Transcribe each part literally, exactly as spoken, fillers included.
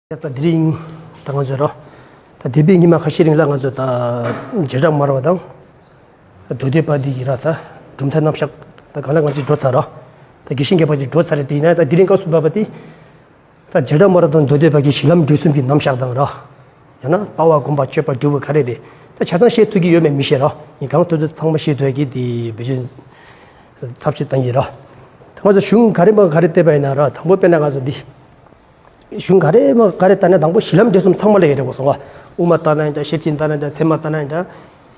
ད་དེ་རིང་ད་ང་ཚོས་རོ། ད་འདས་པའི་ཉི་མ་ཁ་ཤས་རིང་ལ་ང་ཚོས་ད་བྱེ་བྲག་སྨྲ་བ་དང་མདོ་སྡེ་པ་འདི་ཡི་ར་ད་གྲུབ་མཐའ་རྣམ་གཞག་ད་གང་ལ་ང་ཚོས་འགྲོ་ཚར་རོ། ད་དགེ་བཤེས་རྒྱལ་པོ་ཅིག་འགྲོ་ཚར་རེད། དེ་ཡིན་ན་ད་དེ་རིང་སྐབས་སུ་བབས་པ་དེ་ད་བྱེ་བྲག་སྨྲ་བ་དང་མདོ་སྡེ་པ་གི་གཞི་ལམ་འབྲས་གསུམ་གྱི་རྣམ་གཞག་དང་རོ། ཡང་ན་ལྟ་བ་སྒོམ་པ་སྤྱོད་པ་སྒྲུབ་པ་ག་རེ་རེད། ད་ཆ་ཚང་ཤེས་ཐུབ་ཀྱི་ཡོད་མེད་མི་ཤེས་རོ། ཡིན་གང་ཐུབ་ཐུབ་ཚང་མ་ཤེས་ཐུབ་ཀྱི་དེ་བེད་སྤྱོད་ཐབས་ཤེས་བཏང་གི་རོ། ད་ང་ཚོ་གཞུང་ག་རེ་མ་ག་རེ་བལྟས་པ་ཡིན་ན་རོ། དང་པོ་དཔེར་ན་ང་ཚོ་འདི། གཞུང་ག་རེ་མ་ག་རེ་ལྟ་ན་དང་པོ་གཞི་ལམ་འབྲས་གསུམ་ཚང་མ་ལ་ཡོད་རེད་གོ་སོང་བ། དབུ་མ་ལྟ་ན་ཡང་འདྲ། ཤེར་ཕྱིན་ལྟ་ན་ཡང་འདྲ། ཚད་མ་ལྟ་ན་ཡང་འདྲ།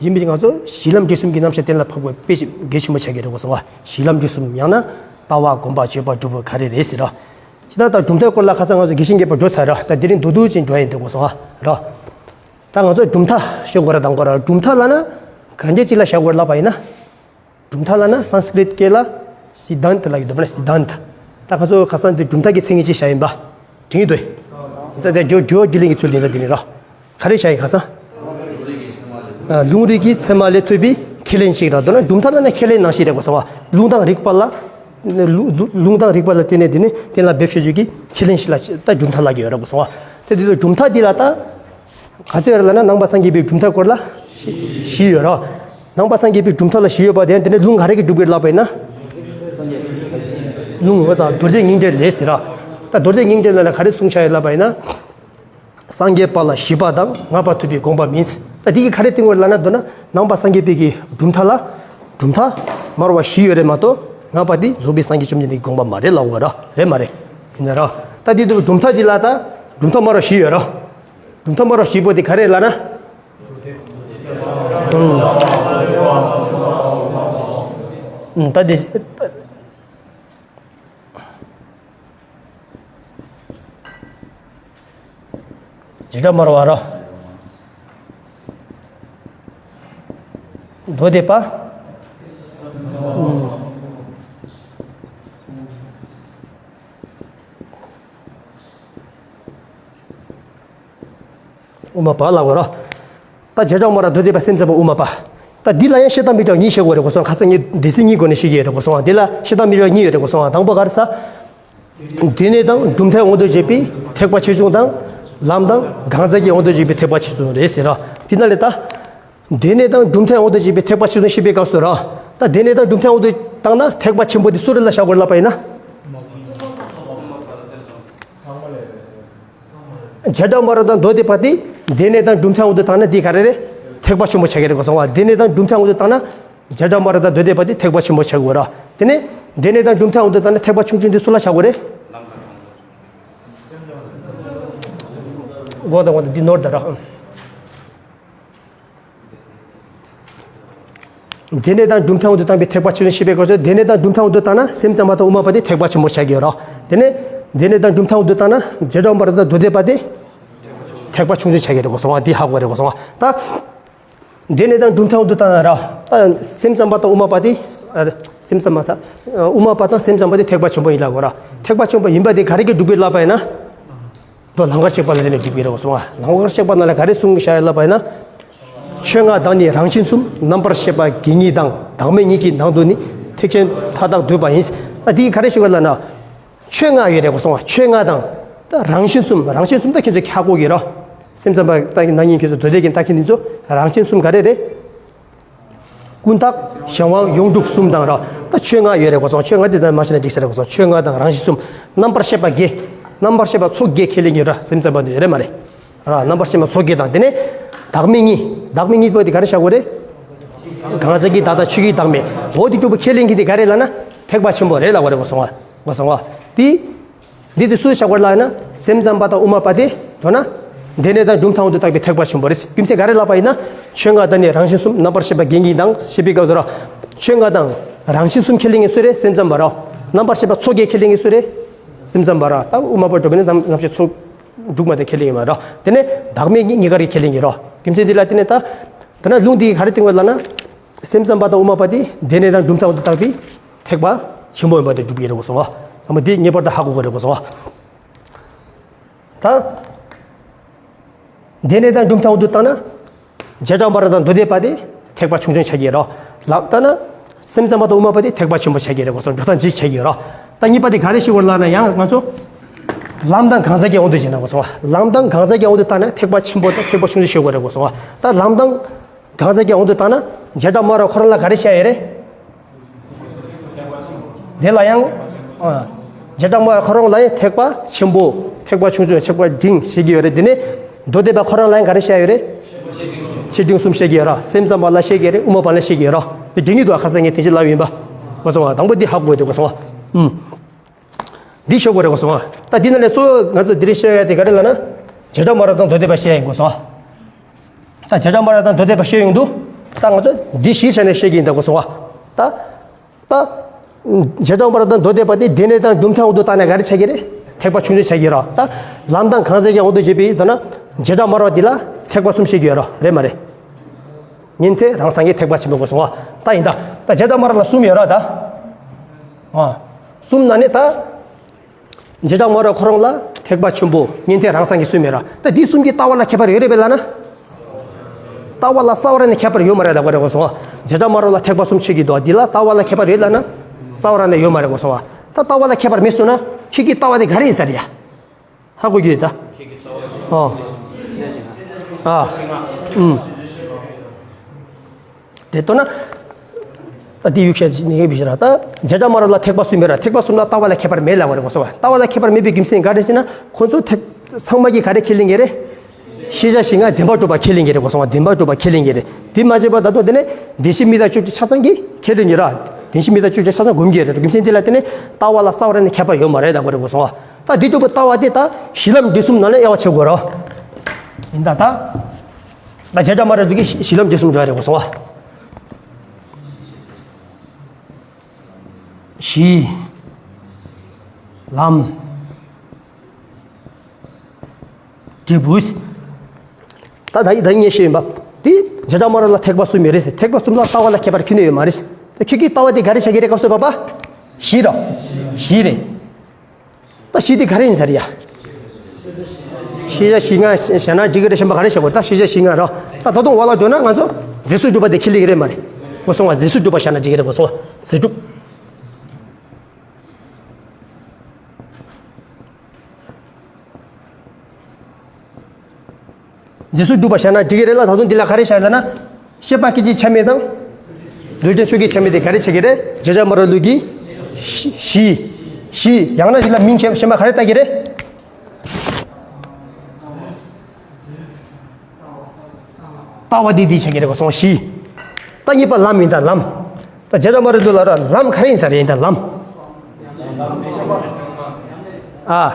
ཡིན་པའི་ང་ཚོ་གཞི་ལམ་འབྲས་གསུམ་གྱི་རྣམ་གཞག་གཏན་ལ་ཕབ་དགོས། དཔེ་ཞིག་གལ་ཆེན་པོ་ཆགས་ཀྱི་རེད་གོ་སོང་བ། གཞི་ལམ་འབྲས་གསུམ་ཡང་ན་ལྟ་བ་སྒོམ་པ་སྤྱོད་པ་སྒྲུབ་པ་ག་རེ་རེད་ཟེར་རོ། ཇི་ལྟར་ད་གྲུབ་མཐའི་སྐོར་ལ་ཁ་སང་ང་ཚོ་དགེ་བཤེས་རྒྱལ་པོ་འགྲོ་ཚར་རོ། ད་དེ་རིང་མདོར་བསྡུས་ཅིག་འགྲོ་ཡིན་འདུག་གོ་སོང་བ་རོ། ད་ང་ཚོ་གྲུབ་མཐའ་ཤེས་དགོས་ར་དང་གོ་ར། གྲུབ་མཐའ་ལ་ན་གང་འདྲ་ཅིག་ལ་བཞག་དགོས་ལབ་པ་ཡིན་ན། གྲུབ་མཐའ་ལབ་ན་སཾ་སྐྲྀཏ་སྐད་ལ་སི་དཱན་ཏ་ལབ་ཀྱི་འདུག་པ་ན། སི་དཱན་ཏ། ད་ཁ་སང་ཁ་སང་འདི་གྲུབ་མཐའ་གི་མཚན་ཉིད་ཅིག་བཞག་ཡིན་པ། དྲན་གྱི་འདུག་ཨེ། ས་དེ་རྒྱུ་རྒྱུ་རྒྱུ་ལེན་གྱི་ཚུལ་དེ་འདྲ་དེ་ནི་ར། ག་རེ་བཞག་ཡིན་ཁ་སང་། ཨ། ལུང་རིགས་ཀྱི་ཚད་མ་ལས་ཐོས་པའི་ཁས་ལེན་ཞིག་ར། མདོར་ན་གྲུབ་མཐའ་ལབ་ན་ཁས་ལེན་ནང་བཞིན་རེད་གོ་སོང་བ། ལུང་དང་རིགས་པ་ལ། ལུ་ལུ་ལུང་དང་རིགས་པ་ལ་བརྟེན་ནས་དེ་ནི་གཏན་ལ་འབེབས་བྱེད་རྒྱུ་གི་ཁས་ལེན་ཞིག་ལ་ད་གྲུབ་མཐའ་ལབ་ཀྱི་ཡོད་ར་གོ་སོང་བ། དེ་དུས་གྲུབ་མཐའ་འདི་ལ་ད། ག་ཚོད་ཡོད་རེད་ལབ་ན་ནང་པ་སངས་རྒྱས་པའི་གྲུབ་མཐའ་སྐོར་ལ་བཞི་ཡོད་རེད། ནང་པ་སངས་རྒྱས་པའི་གྲུབ་མཐའ་ལ་བཞི་ཡོད་པ་དེ་དེ་ནས་ལུང་ག་རེ་གིས་སྒྲུབ་ཀྱི་ལབ་པ་ཡིན་ན། ལུང་འོ་ད་རྡོ་རྗེ་སྙིང་འགྲེལ་རེད་ཟེར་ར། ད་རྡོ་རྗེ་སྙིང་འགྲེལ་ལ་ལ་ག་རེ་གསུངས་བཞག་ཡོད་ལབ་པ་ཡིན་ན། སངས་རྒྱས་པ་ལ་བཞི་པ་དང་ལྔ་པ་ཐུབ་པའི་དགོངས་པ་མིན། ད་འདི་གིས་ག་རེ་བསྟན་ཡོད་ལབ་ན། མདོར་ན་ནང་པ་སངས་རྒྱས་པའི་གི་གྲུབ་མཐའ་ལ་གྲུབ་མཐའ་སྨྲ་བ་བཞི་ཡོད་རེད་མ་གཏོགས་ལྔ་པ་དེ་རྫོགས་པའི་སངས་རྒྱས་བཅོམ་ལྡན་འདས་ཀྱི་དགོངས་པ་མ་རེད་ལབ་དགོས་ར། རེད་མ་རེད། ཡིན་ན་ར། ད་འདི་དུ་གྲུབ་མཐའ་འདི་ལ་ད་གྲུབ་མཐའ་སྨྲ་བ་བཞི་ཡོད་ར། གྲུབ་མཐའ་སྨྲ་བ་བཞི་པོ་དེ་ག་རེ་ལབ་ན། ཨུམ། ད་དེ། བྱེ་བྲག་སྨྲ་བ་ར། མདོ་སྡེ་པ། ཨུམ། དབུ་མ་པ་ལབ་དགོས་ར། ད་བྱེ་བྲག་སྨྲ་བ་མདོ་སྡེ་པ་སེམས་ཙམ་པ་དབུ་མ་པ། ད་འདི་ལ་ཡང་བཤད་སྟངས་མི་འདྲ་བ་གཉིས་བཤད་དགོས་རེད་གོ་སོང་། ཁ་སང་ངས་སྡེ་ཚན་གཉིས་སྒོ་ནས་བཤད་ཀྱི་ཡོད་རེད་གོ་སོང་། འདི་ལ་བཤད་སྟངས་མི་འདྲ་བ་གཉིས་ཡོད་རེད་གོ་སོང་། དང་པོ་ག་རེ་ཟེར། སྡེ་གནས་དང་གྲུབ་མཐའི་དབང་དུ་བྱས་པའི་ཐེག་པ་ཆེ་ཆུང་དང་། ལམ་དང་གང་ཟག་གི་དབང་དུ་བྱས་པའི་ཐེག་པ་ཆེ་ཆུང་རེད་ཟེར་ར། འདི་ན་ལས་ད། སྡེ་གནས་དང་གྲུབ་མཐའི་དབང་དུ་བྱས་པའི་ཐེག་པ་ཆེ་ཆུང་བཤད་པའི་སྐབས་སུ་ར། ད་སྡེ་གནས་དང་གྲུབ་མཐའི་དབང་དུ་བཏང་ན་ཐེག་པ་ཆེན་པོ་དེ་སུ་རེད་ལ་བཞག་དགོས་ལབ་པ་ཡིན་ན། བྱེ་བྲག་སྨྲ་བ་དང་མདོ་སྡེ་པ་དེ་སྡེ་གནས་དང་གྲུབ་མཐའི་དབང་དུ་བཏང་ན་དེ་ག་རེ་རེད། ཐེག་པ་ཆེན་པོ་ཆགས་ཀྱི་རེད་གོ་སོང་བ། སྡེ་གནས་དང་གྲུབ་མཐའི་དབང་དུ་བཏང་ན། བྱེ་བྲག་སྨྲ་བ་དང་མདོ་སྡེ་པ་དེ་ཐེག་པ་ཆེན་པོ་ཆགས་ཀྱི་རེད། དེ་ནས་སྡེ་གནས་དང་གྲུབ་མཐའི་དབང་དུ་བཏང་ན་ཐེག་པ་ཆུང་ཆུང་དེ་སུ་ལ་བཞག་དགོས་རེད། གོ་དང་གོ་དང་འདི་ནོར་ད་ར། སྡེ་གནས་དང་གྲུབ་མཐའི་དབང་དུ་བཏང་བའི་ཐེག་པ་ཆེ་ཆུང་བཤད་པའི་སྐབས་སུ། སྡེ་གནས་དང་གྲུབ་མཐའི་དབང་དུ་བཏང་ན་སེམས་ཙམ་པ་དང་དབུ་མ་པ་དེ་ཐེག་པ་ཆེན་པོ་ཆགས་ཀྱི་ཡོད་རེད། དེ་ནས་སྡེ་གནས་དང་གྲུབ་མཐའི་དབང་དུ་བཏང་ན་བྱེ་བྲག་སྨྲ་བ་དང་མདོ་སྡེ་པ་དེ་ཐེག་པ་ཆུང་ཆུང་ཆགས་ཀྱི་རེད་གོ་སོང་བ། འདི་ཧ་གོ་རེད་གོ་སོང་བ། ད་སྡེ་གནས་དང་གྲུབ་མཐའི་དབང་དུ་བཏང་ན་ར། ད་སེམས་ཙམ་པ་དང་དབུ་མ་པ་དེ། ཨ། སེམས་ཙམ་པ་ས། དབུ་མ་པ་དང་སེམས་ཙམ་པ་དེ་ཐེག་པ་ཆེན་པོ་ཡིན་ལབ་དགོས་ར། ཐེག་པ་ཆེན་པོ་ཡིན་པ་དེ་ག་རེ་གིས་སྒྲུབ་ཀྱི་ལབ་པ་ཡིན་ན། མདོ་ལམ་ཁར་གཤེགས་པ་ལ་བརྟེན་ནས་སྒྲུབ་ཀྱི་རེད་གསུང་བ། ལམ་ཁར་གཤེགས་པ་ནང་ལ་ག་རེ་གསུངས་བཞག་ཡོད་ལབ་པ་ཡིན་ན། ཆོས་ལྔ་དང་ནི་རང་བཞིན་གསུམ། རྣམ་པར་ཤེས་པ་དགེ་གཉིས་དང་། བདག་མེད་གཉིས་ཀྱི་ནང་དུ་ནི། ཐེག་ཆེན་མཐའ་དག་འདོད་པ་ཡིན། ད་འདི་ག་རེ་ཞུ་བ་ལབ་ན། ཆོས་ལྔ་ཡོད་རེད་གསུང་བ། ཆོས་ལྔ་དང་། ད་རང་བཞིན་གསུམ། རང་བཞིན་གསུམ་ད་ཁྱེད་ཚོས་ཧ་གོ་གི་རེད། སེམས་ཙམ་པ་ད་ནང་བཞིན་ཁྱེད་ཚོ་མདོ་སྡེ་རྒན་ད་ཁྱེད་ཚོ་རང་བཞིན་གསུམ་ག་རེ་རེད། ཀུན་བརྟགས་གཞན་དབང་ཡོངས་གྲུབ་གསུམ་དང་ར། ད་ཆོས་ལྔ་ཡོད་རེད་གསུང་། ཆོས་ལྔ་དེ་ད་མ་ཤེས་ན་འགྲིག་ས་རེད་གསུང་། ཆོས་ལྔ་དང་རང་བཞིན་གསུམ། རྣམ་པར་ཤེས་པ་བརྒྱད། རྣམ་པར་ཤེས་པ་ཚོགས་བརྒྱད་ཁས་ལེན་གྱི་ར། སེམས་ཙམ་པ་དེ་ཡོད་རེད་མ་རེད། ར། རྣམ་པར་ཤེས་པ་ཚོགས་བརྒྱད་དང་། དེ་ནས་བདག་མེད་གཉིས། བདག་མེད་གཉིས་པོ་དེ་ག་རེ་བཞག་དགོས་རེད། གང་ཟག་གི་བདག་དང་ཆོས་ཀྱི་བདག་མེད། འོ་དེ་གྲུབ་པ་ཁས་ལེན་གྱི་དེ་ག་རེ་ལབ་ན། ཐེག་པ་ཆེན་པོ་རེད་ལབ་དགོས་རེད་གསུང་བ། གསུང་བ། དེ། འདི་དེ་སུ་བཞག་པར་ལབ་ན། སེམས་ཙམ་པ་དང་དབུ་མ་པ་དེ། མདོར་ན། སྡེ་གནས་དང་གྲུབ་མཐའི་དབང་དུ་བཏང་བའི་ཐེག་པ་ཆེན་པོ་རེད། རྒྱུ་མཚན་ག་རེ་ལབ་པ་ཡིན་ན། ཆོས་ལྔ་དང་ནི་རང་བཞིན་གསུམ། རྣམ་པར་ཤེས་པ་དགེ་གཉིས་དང་། ཞེས་པའི་སྐབས་སུ་ར། ཆོས་ལྔ་དང་རང་བཞིན་གསུམ་ཁས་ལེན་མཁན་སུ་རེད། སེམས་ཙམ་པ་ར། རྣམ་པར་ཤེས་པ་ཚོགས་བརྒྱད་ཁས་ལེན་མཁན་སུ་རེད། སེམས་ཙམ་པ་ར། ད་དབུ་མ་པ་འགྲོ་བའི་ནི་རྣམ་རྣམ་ཤེས་ཚོགས་དྲུག་མ་དེ་ཁས་ལེན་ཡོད་མ་ར། དེ་ནས་བདག་མེད་གཉིས་གཉིས་ཀ་རེ་ཁས་ལེན་གྱི་ར། རྒྱུ་མཚན་འདི་ལ་བརྟེན་ནས་ད། ད་ན་ལུང་འདི་ག་རེ་བསྟན་པ་ལབ་ན། སེམས་ཙམ་པ་དང་དབུ་མ་པ་དེ་སྡེ་གནས་དང་གྲུབ་མཐའི་དབང་དུ་བཏང་བའི་ཐེག་པ་ཆེན་པོ་ཡིན་པ་དེ་སྒྲུབ་ཀྱི་རེད་གསུང་བ། ཨ་མ་འདི་ངེས་པར་དུ་ཧ་གོ་དགོས་རེད་གསུང་བ། ད། སྡེ་གནས་དང་གྲུབ་མཐའི་དབང་དུ་བཏང་ན། བྱེ་བྲག་སྨྲ་བ་དང་མདོ་སྡེ་པ་དེ་ཐེག་པ་ཆུང་ཆུང་ཆགས་ཀྱི་རེད། ལབ་ལྟ་ན། སེམས་ཙམ་པ་དང་དབུ་མ་པ་དེ་ཐེག་པ་ཆེན་པོ་ཆགས་ཀྱི་རེད་གསུང་། འགྲོ་སྟངས་གཅིག་ཆགས་ཀྱི་རེད། ད་གཉིས་པ་དེ་ག་རེ་ཞིག་བར་ལབ་ན་ཡང་ང་ཚོ། ལམ་དང་གང་ཟག་གི་དབང་དུ་བྱས་ན་གོ་སོང་བ། ལམ་དང་གང་ཟག་གི་དབང་དུ་བཏང་ན་ཐེག་པ་ཆེན་པོ་དང་ཐེག་པ་ཆུང་ཆུང་ཤོད་དགོས་རེད་གོ་སོང་བ། ད་ལམ་དང་གང་ཟག་གི་དབང་དུ་བཏང་ན་བྱེ་བྲག་སྨྲ་བ་ཁོ་རང་ལ་ག་རེ་བཤད་ཡོད་རེད། དེ་ལ་ཡང་། ཨ། བྱེ་བྲག་སྨྲ་བ་ཁོ་རང་ལ་ཡང་ཐེག་པ་ཆེན་པོ། ཐེག་པ་ཆུང་ཆུང་། ཐེག་པ་འབྲིང་བྱེད་ཀྱི་ཡོད་རེད། དེ་ནས་མདོ་སྡེ་པ་ཁོ་རང་ལ་ཡང་ག་རེ་བཤད་ཡོད་རེད། ཆེ་འབྲིང་གསུམ་བཤད་ཀྱི་ཡོད་ར། སེམས་ཙམ་པ་ལ་བཤད་ཀྱི་རེད། དབུ་མ་པ་ལ་བཤད་ཀྱི་ཡོད་ར། དེ་འདྲ་གཉིས་འདུག་ཁ་སང་ངས་དེ་ཅི་ལབ་ཡིན་པ། གོ་སོང་བ། དང་པོ་འདི་ཧ་གོ་དགོས་གོ་སོང་བ། ཨུམ། འདི་ཤོད་དགོས་རེད་གོ་སོང་བ། ད་འདི་ནང་ནས་གཙོ་བོ་ང་ཚོ་འདི་རིང་བཤད་ཡ་དེ་ག་རེ་ལབ་ན། བྱེ་བྲག་སྨྲ་བ་དང་མདོ་སྡེ་པ་བཤད་ཡིན་གོ་སོང་བ། ད་བྱེ་བྲག་སྨྲ་བ་དང་མདོ་སྡེ་པ་བཤད་ཡོང་དུས། ད་ང་ཚོ་འདི་གཞི་བྱས་ནས་བཤད་ཀྱི་ཡིན་ད་གོ་སོང་བ། ད། ད། བྱེ་བྲག་སྨྲ་བ་དང་མདོ་སྡེ་པ་དེ་སྡེ་གནས་དང་རྒྱུ་མཚན་འོག་ཏུ་བཏང་ནས་ག་རེ་ཆགས་ཀྱི་རེད། ཐེག་པ་ཆུང་ཆུང་ཆགས་ཀྱི་རེད། ད། ལམ་དང་གང་ཟག་གི་འོག་ཏུ་བྱེད་པའི་དོན་ན། བྱེ་བྲག་སྨྲ་བ་འདི་ལ་ཐེག་པ་གསུམ་བཤད་ཀྱི་ཡོད་རེད། རེད་མ་རེད། ཉན་ཐོས་རང་སངས་རྒྱས་ཐེག་པ་ཆེན་པོ་གོ་སོང་བ། ད་ཡིན་ད། ད་བྱེ་བྲག་སྨྲ་བ་ལ་གསུམ་ཡོད་ར་ད། ཨ། གསུམ་ན་ནི་ད། བྱེ་བྲག་སྨྲ་བ་ཁོ་རང་ལ་ཐེག་པ་ཆེན་པོ། ཉན་ཐོས་རང་སངས་རྒྱས་གསུམ་ཡོད་ར། ད་འདི་གསུམ་གྱི་ལྟ་བ་ལ་ཁྱད་པར་ཡོད་རེད་པས་ལབ་ན། ལྟ་བ་ལ་རྩ་བ་རང་ནས་ཁྱད་པར་ཡོད་མ་རེད་ལབ་དགོས་རེད་གོ་སོང་། བྱེ་བྲག་སྨྲ་བ་ལ་ཐེག་པ་གསུམ་ཆོས་ཀྱི་འདུག་འདི་ལ་ལྟ་བ་ལ་ཁྱད་པར་ཡོད་ལབ་ན། རྩ་བ་རང་ནས་ཡོད་མ་རེད་གོ་སོང་བ། ད་ལྟ་བ་ལ་ཁྱད་པར་མེད་སོང་ན་ཁྱེད་ཀྱི་ལྟ་བ་དེ་ག་རེ་ཡིན་ས་རེད་ཡ། ཧ་གོ་རྒྱུ་ཡོད་ད། ཨོ། ཨ། ཨུམ། དེ་ལྟོས་ན། ད་དེ་ཡུག་ཤ་ནི་ངེས་པའི་ཕྱིར་ད། བྱེ་བྲག་སྨྲ་བ་ལ་ཐེག་པ་གསུམ་མེད་ར། ཐེག་པ་གསུམ་ལ་ལྟ་བ་ལ་ཁྱད་པར་མེད་ལབ་པ་རེད་གོ་སོང་བ། ལྟ་བ་ལ་ཁྱད་པར་མེད་པའི་རྒྱུ་མཚན་ག་རེ་ཟེར་ན། ཁོ་ཚོ་ཐེག་ཚང་མ་གིས་ག་རེ་ཁས་ལེན་གྱི་རེད། ཤེས་བྱ་ཞིག་ང་བདེན་པར་གྲུབ་པ་ཁས་ལེན་གྱི་རེད་གོ་སོང་བ། བདེན་པར་གྲུབ་པ་ཁས་ལེན་གྱི་རེད། དེ་མ་བྱས་པ་ད་དུང་དེ་ནས་བདེན་བཞི་མི་རྟག་བཅུ་དྲུག་ཆ་ཚང་གིས་ཁས་ལེན་གྱི་ར། བདེན་བཞི་མི་རྟག་བཅུ་དྲུག་ཆ་ཚང་སྒོམ་གྱི་རེད། རྒྱུ་མཚན་དེ་ལ་བརྟེན་ནས་ལྟ་བ་ལ་རྩ་བ་རང་ནས་ཁྱད་པར་ཡོད་མ་རེད་ལབ་པ་རེད་གོ་སོང་བ། ད་དེ་གྲུབ་པའི་ལྟ་བ་དེ་ད་གཞི་ལམ་འབྲས་གསུམ་ནང་ལ་དབྱེ་བ་ཕྱེ་དགོས་ར། ཡིན་ད་ད། ད་བྱེ་བྲག་སྨྲ་བ་འདི་གིས་གཞི་ལམ་འབྲས་གསུམ་འགྲོ་ཡ་རེད་གོ་སོང་བ། གཞི། ལམ། འབྲས་བུ། ད་ད་ཡིན་ད་ཡིན་ངས་བཤད་ཡིན་པ། དེ་བྱེ་བྲག་སྨྲ་བ་ལ་ཐེག་པ་གསུམ་ཡོད་རེད་ཟེར། ཐེག་པ་གསུམ་ལ་ལྟ་བ་ལ་ཁྱད་པར་ཁྱོན་ནས་ཡོད་མ་རེད་ཟེར། ད་ཁྱོད་ཀྱི་ལྟ་བ་དེ་ག་རེ་ཆགས་ཀྱི་རེད་སྐབས་སུ་བབ་པ། གཞི་ར། གཞི་རེད། ད་གཞི་དེ་ག་རེ་ཡིན་ས་རེད་ཡ། ཤེས་བྱ་གཞི་ལྔ་བྱས་ན་འགྲིག་གི་རེད། གཞན་པ་ག་རེ་བྱེད་དགོས། ད་ཤེས་བྱ་གཞི་ལྔ་རོ། ད་ད་དུང་འོག་ལ་འགྲོ་ན་ང་ཚོ་རྫས་སུ་གྲུབ་པ་དེ་ཁས་ལེན་གྱི་རེད་མ་རེད། གོ་སོང་བ། རྫས་སུ་གྲུབ་པ་བྱས་ན་འགྲིག་གི་རེད་གོ་སོང་བ། རྫས་གྲུབ། རྫས་སུ་གྲུབ་པ་བྱས་ན་འགྲིག་གི་རེད་ལ། ད་དུང་འདི་ལ་ག་རེ་བྱ་ལབ་ན། ཤེས་པ་སྐད་ཅིག་ཆ་མེད་དང་། ལུས་ཅན་ཆོས་ཀྱི་ཆ་མེད་དེ་ག་རེ་ཆགས་ཀྱི་རེད། བྱེ་བྲག་སྨྲ་བ་ལུགས་ཀྱི་གཞི། གཞི། གཞི། ཡང་ན་འདི་ལ་མིང་ཆེན་ཆེན་པ་ག་རེ་བཏགས་ཀྱི་རེད། ལྟ་བ་འདི་འདི་ཆགས་ཀྱི་རེད་གོ་སོང་། གཞི། ད་གཉིས་པ་ལམ་ཡིན་ད་ལམ། ད་བྱེ་བྲག་སྨྲ་བ་ལུགས་ལ་ར་ལམ་ག་རེ་ཡིན་ས་རེད་ཡིན་ད་ལམ། ཨ།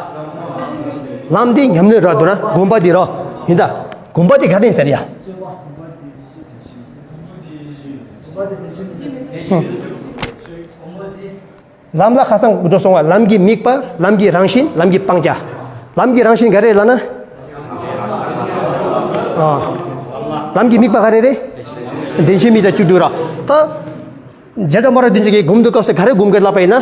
ལམ་འདི་ཉམས་ལེན་ར་འདུག་ན་སྒོམ་པ་འདི་ར་ཡིན་ད། སྒོམ་པ་འདི་ག་རེ་ཡིན་ས་རེད་ཡ། ལམ་ལ་ཁ་སང་འགྲོ་སོང་བ། ལམ་གྱི་དམིགས་པ། ལམ་གྱི་རང་བཞིན། ལམ་གྱི་སྤང་བྱ། ལམ་གྱི་རང་བཞིན་ག་རེ་ལབ་ན། ཨ། ལམ་གྱི་དམིགས་པ་ག་རེ་རེད། བདེན་བཞི་མི་རྟག་བཅུ་དྲུག་ར། ད། བྱེ་བྲག་སྨྲ་བ་བདུན་ཅུ་གིས་སྒོམ་དུས་སྐབས་སུ་ག་རེ་སྒོམ་དགོས་ལབ་པ་ཡིན་ན།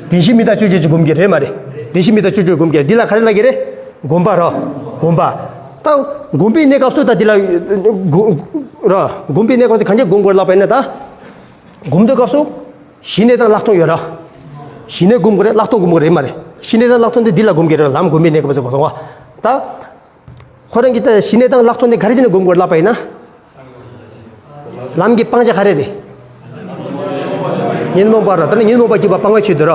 བདེན་བཞི་མི་རྟག་བཅུ་དྲུག་ཅིག་སྒོམ་གྱི་རེད་མ་རེད། བདེན་བཞི་མི་རྟག་བཅུ་དྲུག་སྒོམ་གྱི་རེད། འདི་ལ་ག་རེ་ལབ་ཀྱི་རེད། སྒོམ་པ་ར། སྒོམ་པ། ད་སྒོམ་པའི་གནས་སྐབས་སུ་ད་འདི་ལ་སྒོ་ར། སྒོམ་པའི་གནས་སྐབས་སུ་གང་ཅི་སྒོམ་དགོས་ལབ་པ་ཡིན་ན་ད། སྒོམ་དུས་སྐབས་སུ། ཞི་གནས་དང་ལྷག་མཐོང་ཡོད་ར། ཞི་གནས་སྒོམ་དགོས་རེད། ལྷག་མཐོང་སྒོམ་དགོས་རེད་མ་རེད། ཞི་གནས་དང་ལྷག་མཐོང་དེ་འདི་ལ་སྒོམ་གྱི་རེད། ལམ་སྒོམ་པའི་གནས་སྐབས་སུ་གོ་སོང་བ། ད། ཁོ་རང་གིས་ད་ཞི་གནས་དང་ལྷག་མཐོང་དེ་ག་རེ་བྱས་ནས་སྒོམ་དགོས་ལབ་པ་ཡིན་ན། ལམ་གྱི་སྤང་བྱ་ག་རེ་རེད། ཉོན་མོངས་པ་ར། ད་ནི་ཉོན་མོངས་པ་སྐྱེས་པ་སྤང་བའི་ཆེད་དུ་ར།